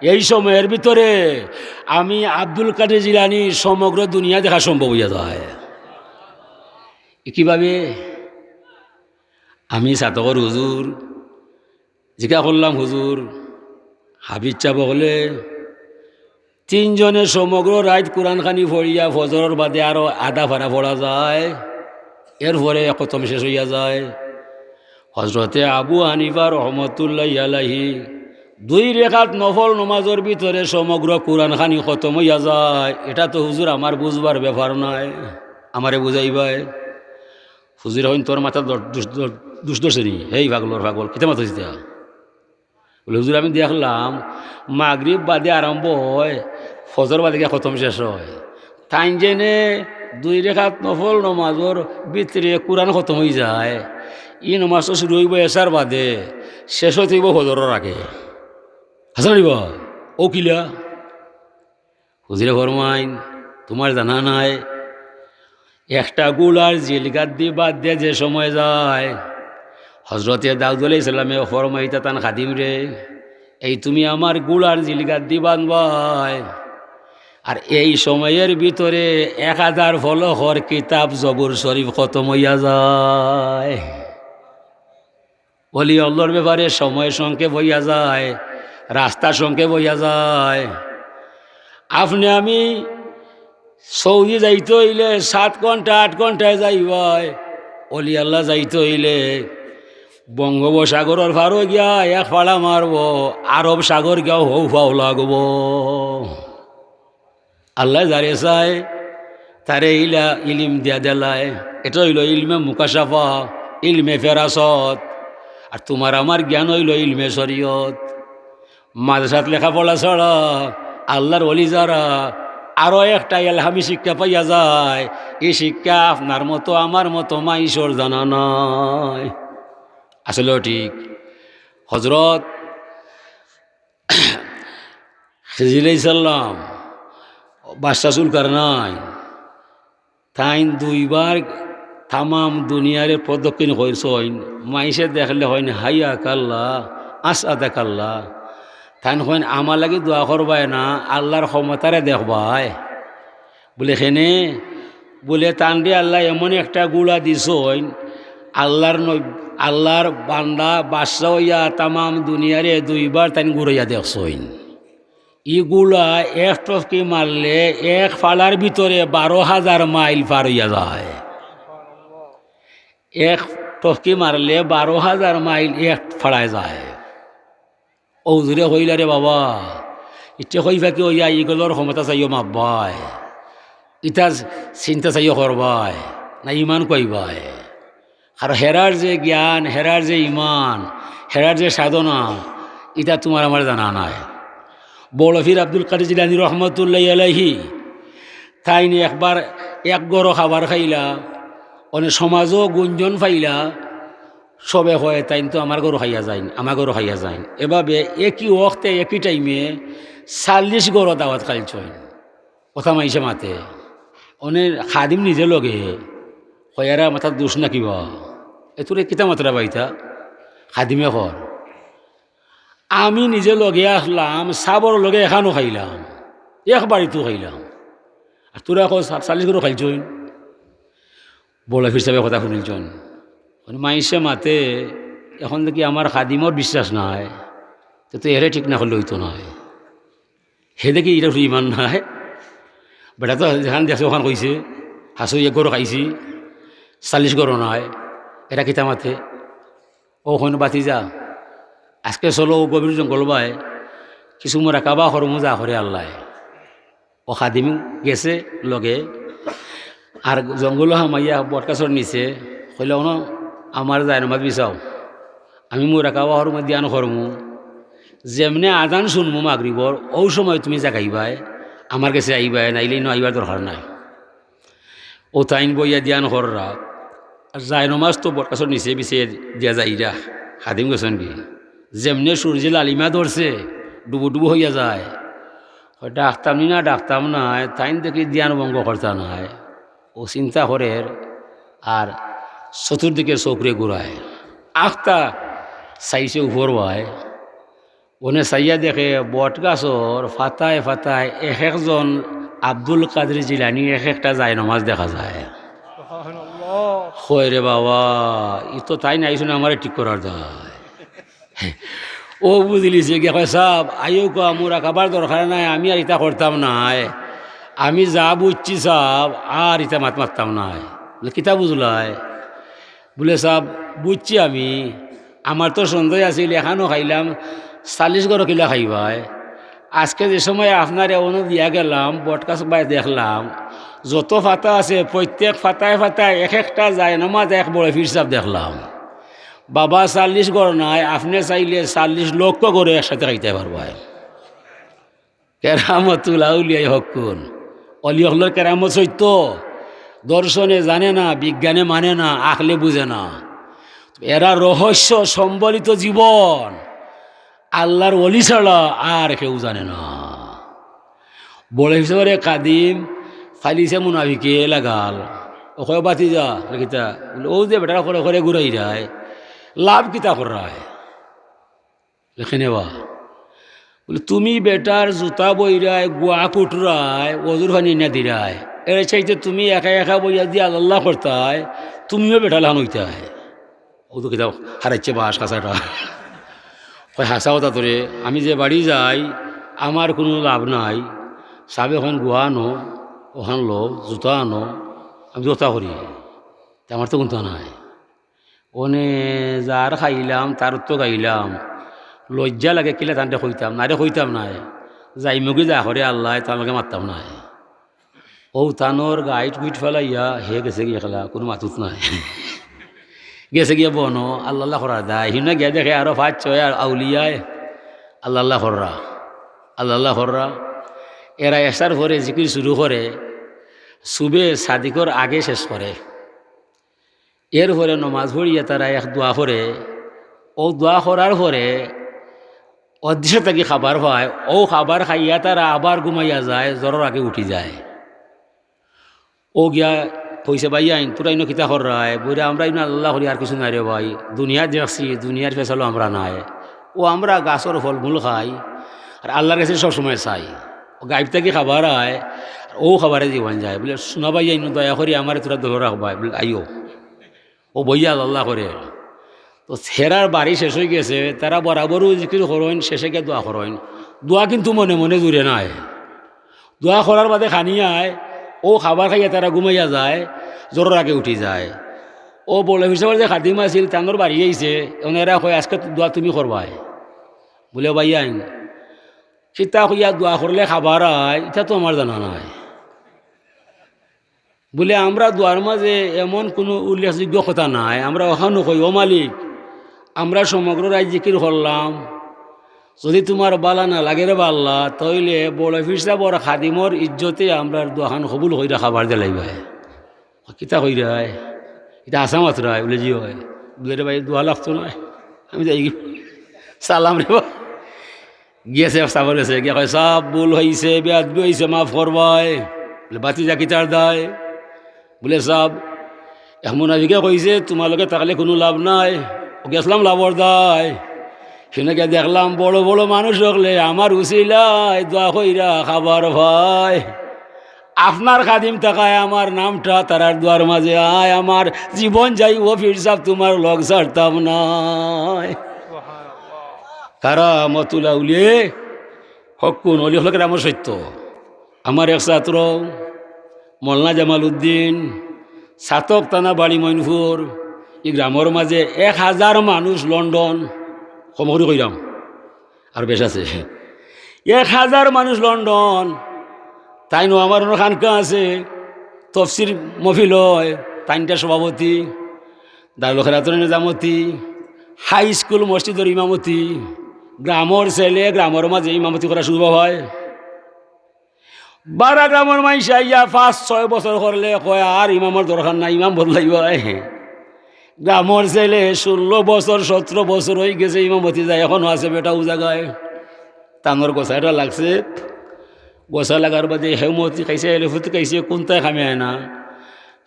এই সময়ের ভিতরে আমি আব্দুল কাদের জিলানী সমগ্র দুনিয়া দেখা সম্ভব হইয়া যায়। কিভাবে? আমি ছাতকর হুজুর জিকা করলাম, "হুজুর, হাফিজ সাব অকলে তিনজনে সমগ্র রাইত কুরআন খানি পড়িয়া ফজরর বাদে আরো আধা পারা পড়া যায়, এরপরে খতম শেষ হইয়া যায়।" হজরতে আবু হানিফা রহমতুল্লাহি আলাইহি দুই রেকাত নফল নমাজর ভিতরে সমগ্র কুরআন খানি খতম হইয়া যায়। এটা তো হুজুর আমার বুঝবার ব্যাপার নায়, আমারে বুঝাইবায়। হুজুরে কইন, "তোর মাথাত দর-, দুষ, দর-, দুষ ধরছে নি? হেই পাগলর পাগল, কিতা মাতস ইতা?" বলে, "হুজুর, আমি দেখলাম মাগরিব বাদে আরম্ভ হয়, ফজর বাদে গিয়া খতম শেষ হয়। তাইন যেনে দুই রেকাত নফল নমাজর ভিতরে কুরআন খতম হই যায়। ই নমাজ তো শুরু হইব এশার বাদে, শেষ হইতে হইব ফজরর আগে।" হাসান আলী বা, ও কিলা? হুজুরে ফরমাইন, "তোমার জানা নাই, একটা গুলার জিলগাদ্দি বাদ দিয়া যে সময় যায়, হজরতে দাউদ আলাইহিস সালামে ফরমাইতা তান খাদিমরে, 'এই তুমি আমার গুলার জিলগাদ্দি বানবায়।' আর এই সময়ের ভিতরে এক হাজার ফলকর কিতাব জবুর শরীফ খতম হইয়া যায়।" অলি আল্লাহর ব্যাপারে সময় সংক্ষেপ হইয়া যায়, রাস্তা সংক্ষেপ হইয়া যায়। আপনে আমি সৌদি যাইতে হইলে সাত ঘন্টা, আট ঘন্টায় যাইবায়। অলি আল্লাহ যাইতে হইলে বঙ্গোপসাগরর পারো গিয়া এক ফাড়া মারবো, আরব সাগর গিয়া হৌ ফাও লাগবো। আল্লাহ যারে চায়, তারে ইলা ইলিম দিয়া দেলায়। এটা হইল ইলমে মুকাশাফা, ইলমে ফেরাসত। আর তোমার আমার জ্ঞান হইল ইলমে শরীয়ত। মাদ্রাসাত লেখাপড়া ছাড়া আল্লাহর ওলি যারা আরো একটা এলহামি শিক্ষা পাইয়া যায়, এই শিক্ষা আপনার মতো আমার মতো মাইনষর জানা নাই। আসলেও ঠিক। হজরত খিজির আলাইহিস সালাম, বাদশা জুলকারনাইন, তাইন দুইবার তামাম দুনিয়ারে প্রদক্ষিণ করছইন। মাইনষে দেখলে কইন, "হাইয়াকাল্লাহ, আসআদাকাল্লাহ।" তাইন কইন, "আমার লাগি দোয়া করবায় না, আল্লাহর ক্ষমতারে দেখবায়।" বলে, "কেনে?" বলে, "তানরে আল্লাহ এমন একটা গুলা দিছইন, আল্লাহর নব-, আল্লাহর বান্দা বাদশা হইয়া তামাম দুনিয়ারে দুইবার তাইন ঘুরাইয়া দেখছইন। ই গুলা এক টফকি মারলে এক ফাড়ার ভিতরে বারো হাজার মাইল পার হইয়া যায়। এক টফকি মারলে বারো হাজার মাইল এক ফাড়ায় যায়।" ও হুজুরে কইলা, "রে বাবা, ইতে কইবা কি অইয়া ইগলর ক্ষমতা চাইও মাপবায়, ইতা চিন্তা চাইও করবায়, না ইমান কইবায়?" আর হেরার যে জ্ঞান, হেরার যে ইমান, হেরার যে সাধনা, ইতা তোমার আমার জানা নাই। বড় পীর আব্দুল কাদের জিলানী রহমতুল্লাহি আলাইহি, তাইন একবার এক ঘরো খাবার খাইলা, অনে সমাজও গুঞ্জন পাইলা, সবে কয়, "তাইন তো আমার ঘরো খাইয়া যাইন, আমার ঘরো খাইয়া যাইন।" এভাবে একই ওয়াক্তে, একই টাইমে চাল্লিশ ঘরো দাওয়াত খাইলছইন। কথা মাইনষে মাতে। অনে খাদিম নিজে লগে, কয়, "এরা মাথাত দুষ না কিবা? এ তোরে কিতা মাতরা বাইতা?" খাদিমে কর, "আমি নিজে লগে আসলাম, সাবর লগে এখানো খাইলাম, এক বাড়িত খাইলাম। আর তোরা কও চা-, চাল্লিশ ঘরো খাইলছইন।" বড় পীর সাবে কথা হুনিলছইন। মানে মাইনষে মাতে, এখন দেখি আমার খাদিমর বিশ্বাস নাই, তে তো এরে ঠিক না করলে অইতো নায়। হে দেখি ইটা ইমান নাই। বেটা তো যেখান দেখছে ওখান কইছে, হাসু এক ঘরো খাইছি, চাল্লিশ ঘরো নায়, এরা কিতা মাতে? ও কইন, "ভাতিজা, আজকে চলো গভীর জঙ্গল বায়, কিছু মুরাকাবা করমু যা করে আল্লায়।" ও খাদিম গেছে লগে, আর জঙ্গলো হামাইয়া বটগাছর নিচে কইলা, "অনো আমার জায়নমাজ বিছাও, আমি মুরাকাবা করমু, ধ্যান করমু, যেমনে আজান শুনমু মাগরিবর, অউ সময় তুমি জাগাইবায়, আমার গেছে আইবায়, নাইলে ইনো আইবার দরকার নাই।" ও তাইন বইয়া ধ্যান কররা, আর জায়নমাজ তো বটগাছর নিচে বিছাইয়া দিয়া যাইরা, খাদিম গেছইন গি। যেমনে সূর্যে লালিমা ধরছে, ডুবু ডুবু হইয়া যায়, কয়, "ডাকতাম নি না, ডাকতাম নায়, তাইন দেখি ধ্যান ভঙ্গ করতা নায়।" ও চিন্তা করের, আর চতুর্দিকে চউখরে ঘুরায়, আখতা চাইছে উপর বায়, অনে চাইয়া দেখে বট গাছর পাতায় পাতায় এক একজন আব্দুল কাদের জিলানি এক একটা জায়নামাজ দেখা যায়। সুবহানাল্লাহ। কয়, "রে বাবা, ই তো তাইন আইছইন আমারে ঠিক করার দায়।" অউ বুঝিলিছে গিয়া, কয়, "সাব, আইও কুয়া, মুরাকাবার দরকার নাই, আমি আর ইতা করতাম নায়, আমি যা বুঝছি সাব, আর ইতা মাত মাততাম নায়।" বলে, "কিতা বুঝলায়?" বলে, "সাব, বুঝছি আমি, আমার তো সন্দেহ আছিল, এখানো খাইলাম, চাল্লিশ ঘরো কিলা খাইবায়। আজকে যে সময় আপনারে অনো দিয়া গেলাম, বটগাছ বায় দেখলাম, যত পাতা আছে, প্রত্যেক পাতায় পাতায় এক একটা জায়নামাজ এক বড় পীর সাব দেখলাম। বাবা, চাল্লিশ ঘর নায়, আপনে চাইলে চাল্লিশ লক্ষ ঘরো একসাথে খাইতায় পারবায়।" কেরামতুল আউলিয়ায়ে হাক্কুন। অলি অকলর কেরামত সত্য। দর্শনে জানে না, বিজ্ঞানে মানে না, আখলে বুঝে না। এরা রহস্য সম্বলিত জীবন। আল্লার অলি ছাড়া আর কেউ জানে না। বড় হিসাবে খাদিম ফালিছে মুনাফিকে লাগাল। ও কয়, "বাতি যা, রে কিতা?" বলে, "অউ যে বেটারা করে করে ঘুরাইরায়, লাভ কিতা কররায়?" লেখে নেওয়া। বলে, "তুমি বেটার জুতা বইরায়, গুয়া কুটরায়, অজুর পানি না দিরায়। এর চাইতে তুমি একা একা বইয়া দিয়া আল্লাহ করতায়, তুমিও বেটা লাখান অইতায়।" অউ তো কিতা হারাইছে বাস কাছাটা। কয়, "হাছা কথা তো রে, আমি যে বাড়ি যাই, আমার কুনু লাভ নাই। সাবে কইন গুয়া আনো, অখান লও, জুতা আনো, আমি জুতা করি। তে আমার তো কুন্তা নাই।" অনে যার খাইলাম, তার তো গাইলাম। লজ্জা লাগে, কিলা তানরে কইতাম, নারে কইতাম নায়। যাইমুগি যা করে আল্লায়, তান লগে মাততাম নায়। অউ তানর গাইট গুইট ফালাইয়া হে গেছেগি একলা, কুনু মাতুত নাই। গেছেগি বনো, আল্লাহ আল্লাহ করার দায়। হিনো গিয়া দেখে আরো পাঁচ ছয় আর আউলিয়ায় আল্লাহ আল্লাহ কররা, আল্লাহ আল্লাহ কররা। এরা এশার পরে জিকির শুরু করে, সুবে সাদিকর আগে শেষ করে। এরপরে নমাজ পড়িয়া তারা এক দোয়া করে। অউ দোয়া করার পরে অদৃশ্য থাকি খাবার পায়, অউ খাবার খাইয়া তারা আবার ঘুমাইয়া যায়, জোহরর আগে উঠি যায়। অউ গিয়া কইছে, "ভাইয়াইন, তুরা ইনো কিতা কররায়?" বলে, "আমরা ইনো আল্লাহ করি, আর কিছু নাই রে ভাই। দুনিয়া দেখছি, দুনিয়ার ফেসালো আমরা নাই। অউ আমরা গাছর ফলমূল খাই, আর আল্লার গেছে সবসময় চাই। অউ গাইব থাকি খাবার আয়, আর অউ খাবারে জীবন যায়।" বলে, "শুনা ভাইয়াইন, দয়া করি আমারে তুরা ধরো রাখবায়।" বলে, "আইও।" অউ বইয়া আল্লাহ করে। তো হেরার বাড়ি শেষ অইগেছে, তারা বরাবরউ জিকির করইন, শেষে গিয়া দোয়া করইন। দোয়া কিন্তু মনে মনে জুরে নায়। দোয়া করার বাদে খানি আয়, অউ খাবার খাইয়া তারা ঘুমাইয়া যায়, জোহরর আগে উঠি যায়। অউ বড় হিসাবর যে খাদিম আছিল, তানর বাড়ি আইছে, অনে এরা কয়, "আজকে দোয়া তুমি করবায়।" বলে, "ভাইয়াইন, কিতা কইয়া দোয়া করলে খাবার আয়, ইতা তো আমার জানা নাই।" বলে, "আমরা দোয়ার মাঝে এমন কুনু উল্লেখযোগ্য কথা নাই, আমরা অখানউ কই, 'ও মালিক, আমরা সমগ্র রাইত জিকির করলাম, যুদি তুমার বালা না লাগে রে বা আল্লাহ, তাইলে বড় পীর সাবর খাদিমর ইজ্জতে আমরার দোয়াখান কবুল কইরা খাবার দিলাইবায়।'" "কিতা কইরায়? ইতা হাছা মাতরায়?" বলে, "জি অয়।" বলে, "রে ভাই, দোয়া লাগতো নায়, আমি যাইগি, সালাম রে বা।" গেছে সাবর গেছে, গিয়া কয়, "সাব, ভুল অইছে, বেয়াদবি অইছে, মাফ করবায়।" বলে, "বাতি যা কিতার দায়?" বলে, "সাব, এক মুনাফিকে কইছে, তুমার লগে থাকলে কুনু লাভ নাই, অউ গেছলাম লাভর দায়। হিনো গিয়া দেখলাম বড় বড় মানুষ অকলে আমার উছিলায় দোয়া কইরা খাবার পায়। আপনার খাদিম থাকায় আমার নামটা তারার দোয়ার মাঝে আয়, আমার জীবন যাইবো পীর সাব, তুমার লগ ছাড়তাম নায়।" কারামাতুল আউলিয়া হক্কুন, অলি অকলর কেরামত সত্য। আমার এক ছাত্র মৌলানা জামাল উদ্দিন, ছাতক থানা, বাড়ি মইনপুর, ই গ্রামর মাঝে এক হাজার মানুষ লন্ডন, কম করি কইরাম, আর বেশ আছে। এক হাজার মানুষ লন্ডন, তাইন অউ আমার অনো খানকা আছে, তফসির মহফিল অয়, তাইন তার সভাপতি, দারুল খেরাতর নিজামতি, হাই স্কুল মসজিদর ইমামতি, গ্রামর ছেলে গ্রামর মাঝে ইমামতি করার সুযোগ অয়। বারা গ্রামর মাইনষে আইয়া পাঁচ ছয় বছর করলে কয়, "আর ইমামর দরকার নাই, ইমাম বদলাইবায়।" গ্রামর ছেলে ষোলো বছর, সতেরো বছর অইগেছে ইমামতি যায়, অখনো আছে বেটা অউ জাগায়। তানর গোসা এটা লাগছে, গোসা লাগার বাদে হেউ মতি খাইছে, এলফুতি খাইছে, কুন্তায় কামে আয় না।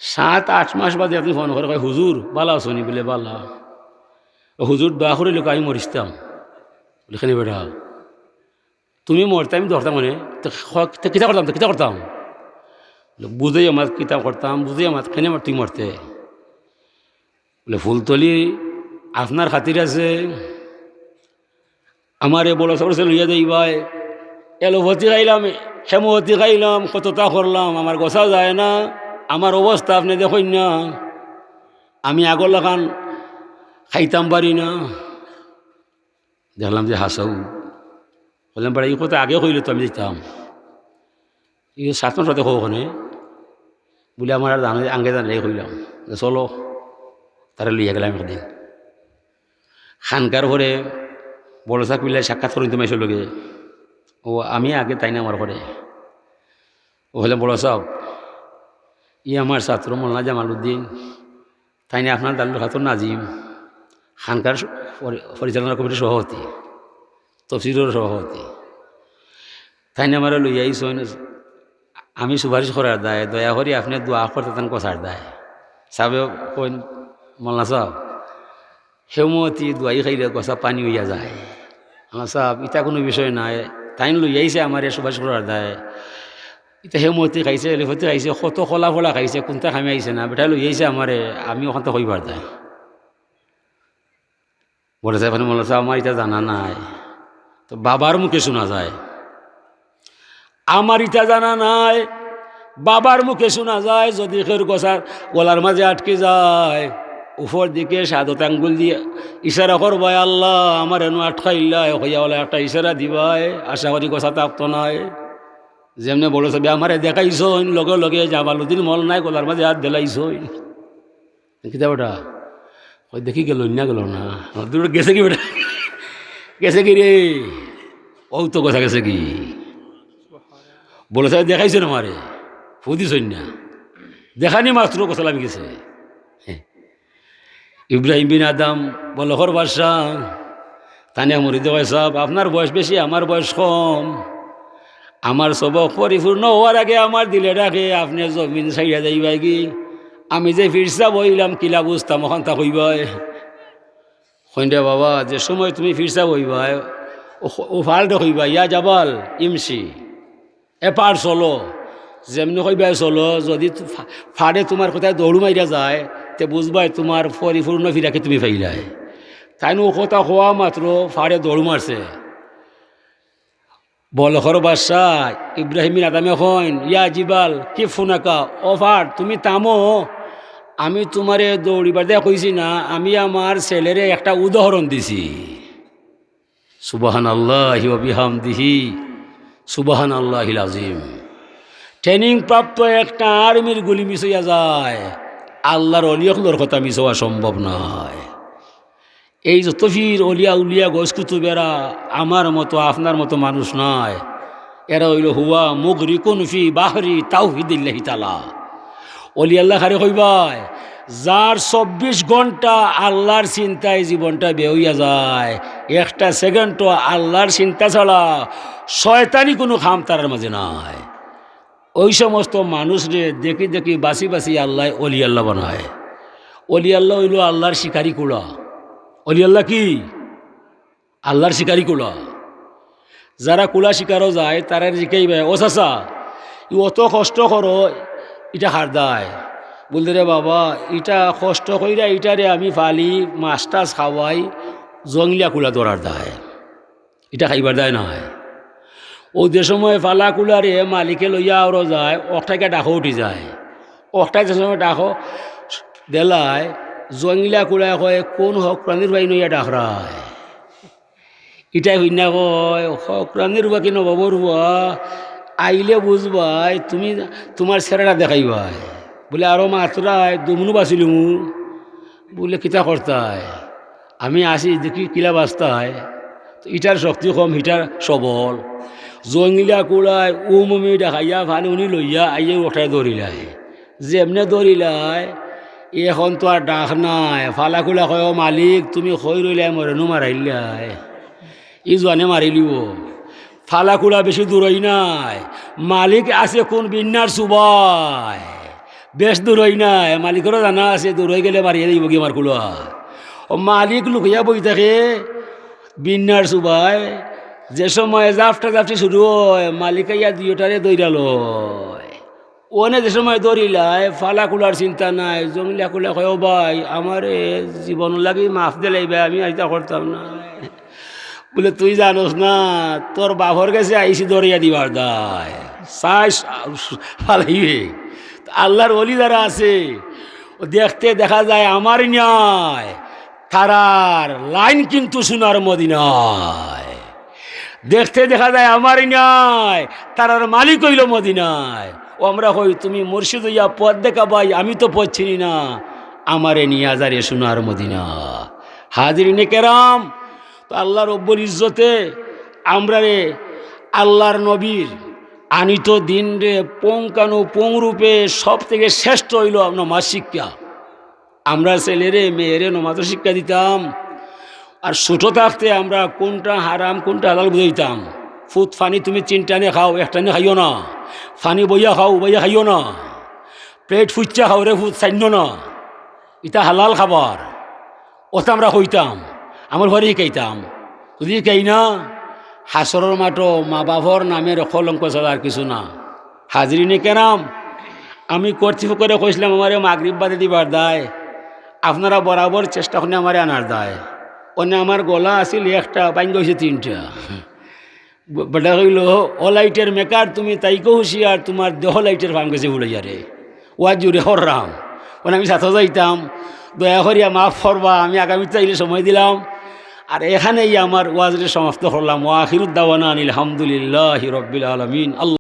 সাত আট মাস বাদে আপনে ফোন করে কয়, "হুজুর, বালা আছনি?" বুলে, "বালা।" "ও হুজুর, দোয়া করিলে আমি মরিতাম।" বুলে, "কেনে বেটা, তুমি মরতে আমি ধরতাম মানে, তো খ-, তো কিতা করতাম, তো কিতা করতাম?" বুলে, "বুঝাইয়া মাত কিতা করতাম, বুঝাইয়া মাত কেনে মাত তুই মরতে?" বুলে, "ফুলতলি, আপনার খাতির আছে, আমারে বড় সাবর কাছে লইয়া যাইবায়। এলোপ্যাথি খাইলাম, হোমিওপ্যাথি খাইলাম, কততা করলাম, আমার গছা যায় না, আমার অবস্থা আপনে দেখইন না, আমি আগর লাখান খাইতাম পারি না।" দেখলাম যে হাছাউ। কইলাম, "বেটা, ই কথা আগে কইলে তো আমি যাইতাম।" "ই সাত মাস বাদে কও কেনে?" বুলে, "আমার আর জানা, আগে জানলে কইলাম।" যে, "চলো।" তারে লইয়া গেলাম একদিন। খানকার পরে বড় সাব কিবলায় সাক্ষাৎ করইন তো মাইনষর লগে। ও আমি আগে, তাইন আমার পরে। ও কইলাম, "বড় সাব, ই আমার ছাত্র মৌলানা জামালউদ্দিন, তাইন আপনার দারুল খাতর নাজিম, খানকার স-, পরি-, পরিচালনা কমিটির সভাপতি, তফসিরর সভাপতি। তাইন আমারে লইয়া আইছইন, আমি সুপারিশ করার দায়, দয়া করি আপনে দোয়া করতা, তান গছার দায়।" সাবে কইন, "মৌলানা সাব, হোমিওপ্যাথি দোয়াই খাইলে গছা পানি অইয়া যায়।" "মৌলানা সাব, ইতা কুনু বিষয় নায়, তাইন লইয়া আইছে আমারে সুপারিশ করার দায়। ইতা হোমিওপ্যাথি খাইছে, এলোপ্যাথি খাইছে, কত কলা ফলা খাইছে, কুনতা কামে আইছে না, বেটায় লইয়া আইছে আমারে, আমি অখানতা কইবার দায়।" বড় সাব কইন, "মৌলানা সাব, আমার ইতা জানা নাই।" তো বাবার মুখে শুনা যায়, "আমার ইতা জানা নাই।" বাবার মুখে শুনা যায়, যদি কেউর গছার গলার মাঝে আটকি যায়, উপর দিকে সাদত আঙ্গুল দিয়া ইশারা করবায়, "আল্লাহ, আমার এনো আটকাইলায়," কইয়া ওলা একটা ইশারা দিবায়, আশা করি গছা থাকতো নায়। যেমনে বড় সাবে আমারে দেখাইছইন, লগে লগে জামালউদ্দিন মৌলানায় গলার মাঝে আত দিলাইছইন। "কিতা বেটা?" কই, "দেখি গেল না, গেল না।" দূর গেছে কি বেটা? "গেছে কি রে?" "অউ তো গছা গেছে কি।" বড় সাবে দেখাইছইন আমারে, ফু দিছইন না, দেখানি মাত্র গছা লামি গেছে। ইব্রাহিম বিন আদহাম, বলখর বাদশা, তানে মুরিদে কয়, "সাব, আপনার বয়স বেশি, আমার বয়স কম। আমার সবক পরিপূর্ণ অওয়ার আগে আমার দিলে ডাকে, আপনে জমিন ছাড়িয়া যাইবায়গি। আমি যে পীর সাব অইলাম, কিলা বুঝতাম, অখানতা কইবায়।" কইন, "রে বাবা, যে সময় তুমি পীর সাব অইবায়, ও, ও পাহাড়রে কইবায়, 'ইয়া জাবাল, ইমশি।' এ পাহাড় চলো।" যেমনে কইবায় চলো, যদি তু-, ফা-, পাহাড়ে তুমার কথায় দৌড় মারিয়া যায়, তে বুঝবায় তুমার পরিপূর্ণ ফিরাকে তুমি পাইলায়। তাইন অউ কথা কওয়া মাত্র পাহাড়ে দৌড় মারছে। বলখর বাদশা ইব্রাহিম বিন আদহামে কইন, "ইয়া জিবাল, কিফ হুনাকা, ও পাহাড়, তুমি থামো, আমি তুমারে দৌড়িবার দায় কইছি না, আমি আমার ছেলেরে একটা উদাহরণ দিছি।" সুবহানাল্লাহি ওয়া বিহামদিহি, সুবহানাল্লাহিল আজিম। ট্রেনিং প্রাপ্ত একটা আর্মির গুলি মিস অইয়া যায়, আল্লাহর অলি অকলর কথা মিস অওয়া সম্ভব নায়। এই যত পীর, অলি আউলিয়া, গউস কুতুব, এরা আমার মতো, আপনার মতো মানুষ নায়। এরা অইলো হুয়া মুগরিকুন ফি বাহরি তাওহীদিল্লাহি তাআলা। অলি আল্লাহ কারে কইবায়, যার চব্বিশ ঘন্টা আল্লাহর চিন্তায় জীবনটা বের অইয়া যায়, একটা সেকেন্ডও আল্লাহর চিন্তা ছাড়া শয়তানি কুনু কাম তারার মাঝে নাই। ওই সমস্ত মানুষরে দেখি দেখি বাছি বাছি আল্লায় অলি আল্লাহ বানায়। অলি আল্লাহ অইলো আল্লাহর শিকারি কুলা। অলি আল্লাহ কি? আল্লাহর শিকারি কুলা। যারা কুলা শিকারো যায়, তারারে জিকাইবায়, "ও চাচা, ই অত কষ্ট করো, ইটা কার দায়?" বুলতে, "রে বাবা, ইটা কষ্ট কইরা, ইটারে আমি পালি, মাছ টাছ খাওয়াই, জংলিয়া কুলা ধরার দায়, ইটা খাইবার দায় নায়।" অউ যে সময় পালা কুলারে মালিকে লইয়া আওরো যায়, অকটাইকা ডাকো উঠি যায়, অকটায় যে সময় ডাকো দেলায়, জংলিয়া কুলায় কয়, "কোন হকরানির ভাই নইয়া ডাকরায়?" ইটায় হুইন্না কয়, "হকরানির বা কি নবাবর বা, আইলে বুঝবায়, তুমি তুমার চেহারাটা দেখাইবায়।" বুলে, "আরো মাতরায়, দুমুনু বাচিলিমু।" বুলে, "কিতা করতায়? আমি আছি, দেখি কিলা বাচতায়।" তো ইটার শক্তি কম, হিটার সবল। জংলিয়া কুলায় উম উমি ডাকাইয়া, পানি উনি লইয়া, আইয়া অকটায় ধরিলায়। যেমনে ধরিলায়, এখন তো আর ডাক নাই। পালা কুলায় কয়, "ও মালিক, তুমি কই রইলায়, মরে নু মারাইলায়।" ই জোয়ানে মারিলিবো। পালা কুলা বেশি দূরই নাই। মালিক আছে কুন বিন্নার সুবায়। বেশ দূর অই নায়, মালিকরও জানা আছে, দূর অই গেলে মারিয়া দিবগি আমার কুলা। ও মালিক লুকাইয়া বই থাকে বিন্যার সুবায়, যে সময় জাফটা জাফটি শুরু অয়, মালিক আইয়া দুইওটারে ধইরা লয়। অনে যে সময় ধরিলায়, ফালা কুলার চিন্তা নাই, জমিলা কুলা কয়, "ও ভাই, আমারে জীবন লাগি মাফ দিলাইবা, আমি আর ইতা করতাম না।" বলে, "তুই জানোস না, তোর বাপর গেছে আইছি ধরিয়া দিবার দায়, চাইস ফালাইবে।" আল্লাহর ওলি যারা আছে, ও দেখতে দেখা যায় আমার ন্যায়, তারার লাইন কিন্তু সোনার মদিনায়। দেখতে দেখা যায় আমার ন্যায়, তারার মালিক অইলো মদিনায়। ও আমরা কই, "তুমি মুর্শিদ অইয়া পথ দেখাবায়, আমি তো পথ চিনি না, আমারে নিয়া যারে সোনার মদিনা।" হাজিরিনে কেরাম, তো আল্লাহ রব্বুল ইজ্জতে আমরারে আল্লাহর নবীর আনিত দিনরে পুঙ্খানুপুঙ্খরূপে সব থেকে শ্রেষ্ঠ অইলো নমাজ শিক্ষা। আমরা ছেলেরে মেয়েরে নমাজর শিক্ষা দিতাম, আর ছোট থাকতে আমরা কোনটা হারাম কোনটা হালাল বুঝাইতাম। "ফুত, ফানি তুমি তিন টানে খাও, এক টানে খাইও না, ফানি বইয়া খাও, উবাইয়া খাইও না, প্লেট ফুচ্চা খাও রে ফুত, চাইন্য না, ইতা হালাল খাবার।" অতা আমরা কইতাম, আমরারে শিখাইতাম। যদি শিখাই না, হাশরর মাঠো মা বাপর নামের কলঙ্ক ছাড়া আর কিছু না। হাজিরিনে কেরাম, আমি কর্তৃপক্ষরে কইছিলাম আমারে মাগরিব বাদে দিবার দায়, আপনারা বরাবর চেষ্টা করইন আমারে আনার দায়। অনে আমার গলা আছিল একটা, ভাঙ্গা অইছে তিনটা। ব-, বেটা কইলো, "ও লাইটের মেকার, তুমি তাইকো হুঁশিয়ার, তুমার দেহ লাইটের ফাম গেছে উড়াইয়া রে।" ওয়াজ জুড়ে কররাম, অনে আমি সাথে যাইতাম, দয়া করিয়া মাফ করবা, আমি আগামীতে আইলে সময় দিলাম। আর এখানেই আমার ওয়াজরে সমাপ্ত করলাম। ওয়া আখিরুদ দাওয়ানা আনিল হামদুলিল্লাহি রাব্বিল আলামিন। আল্লাহ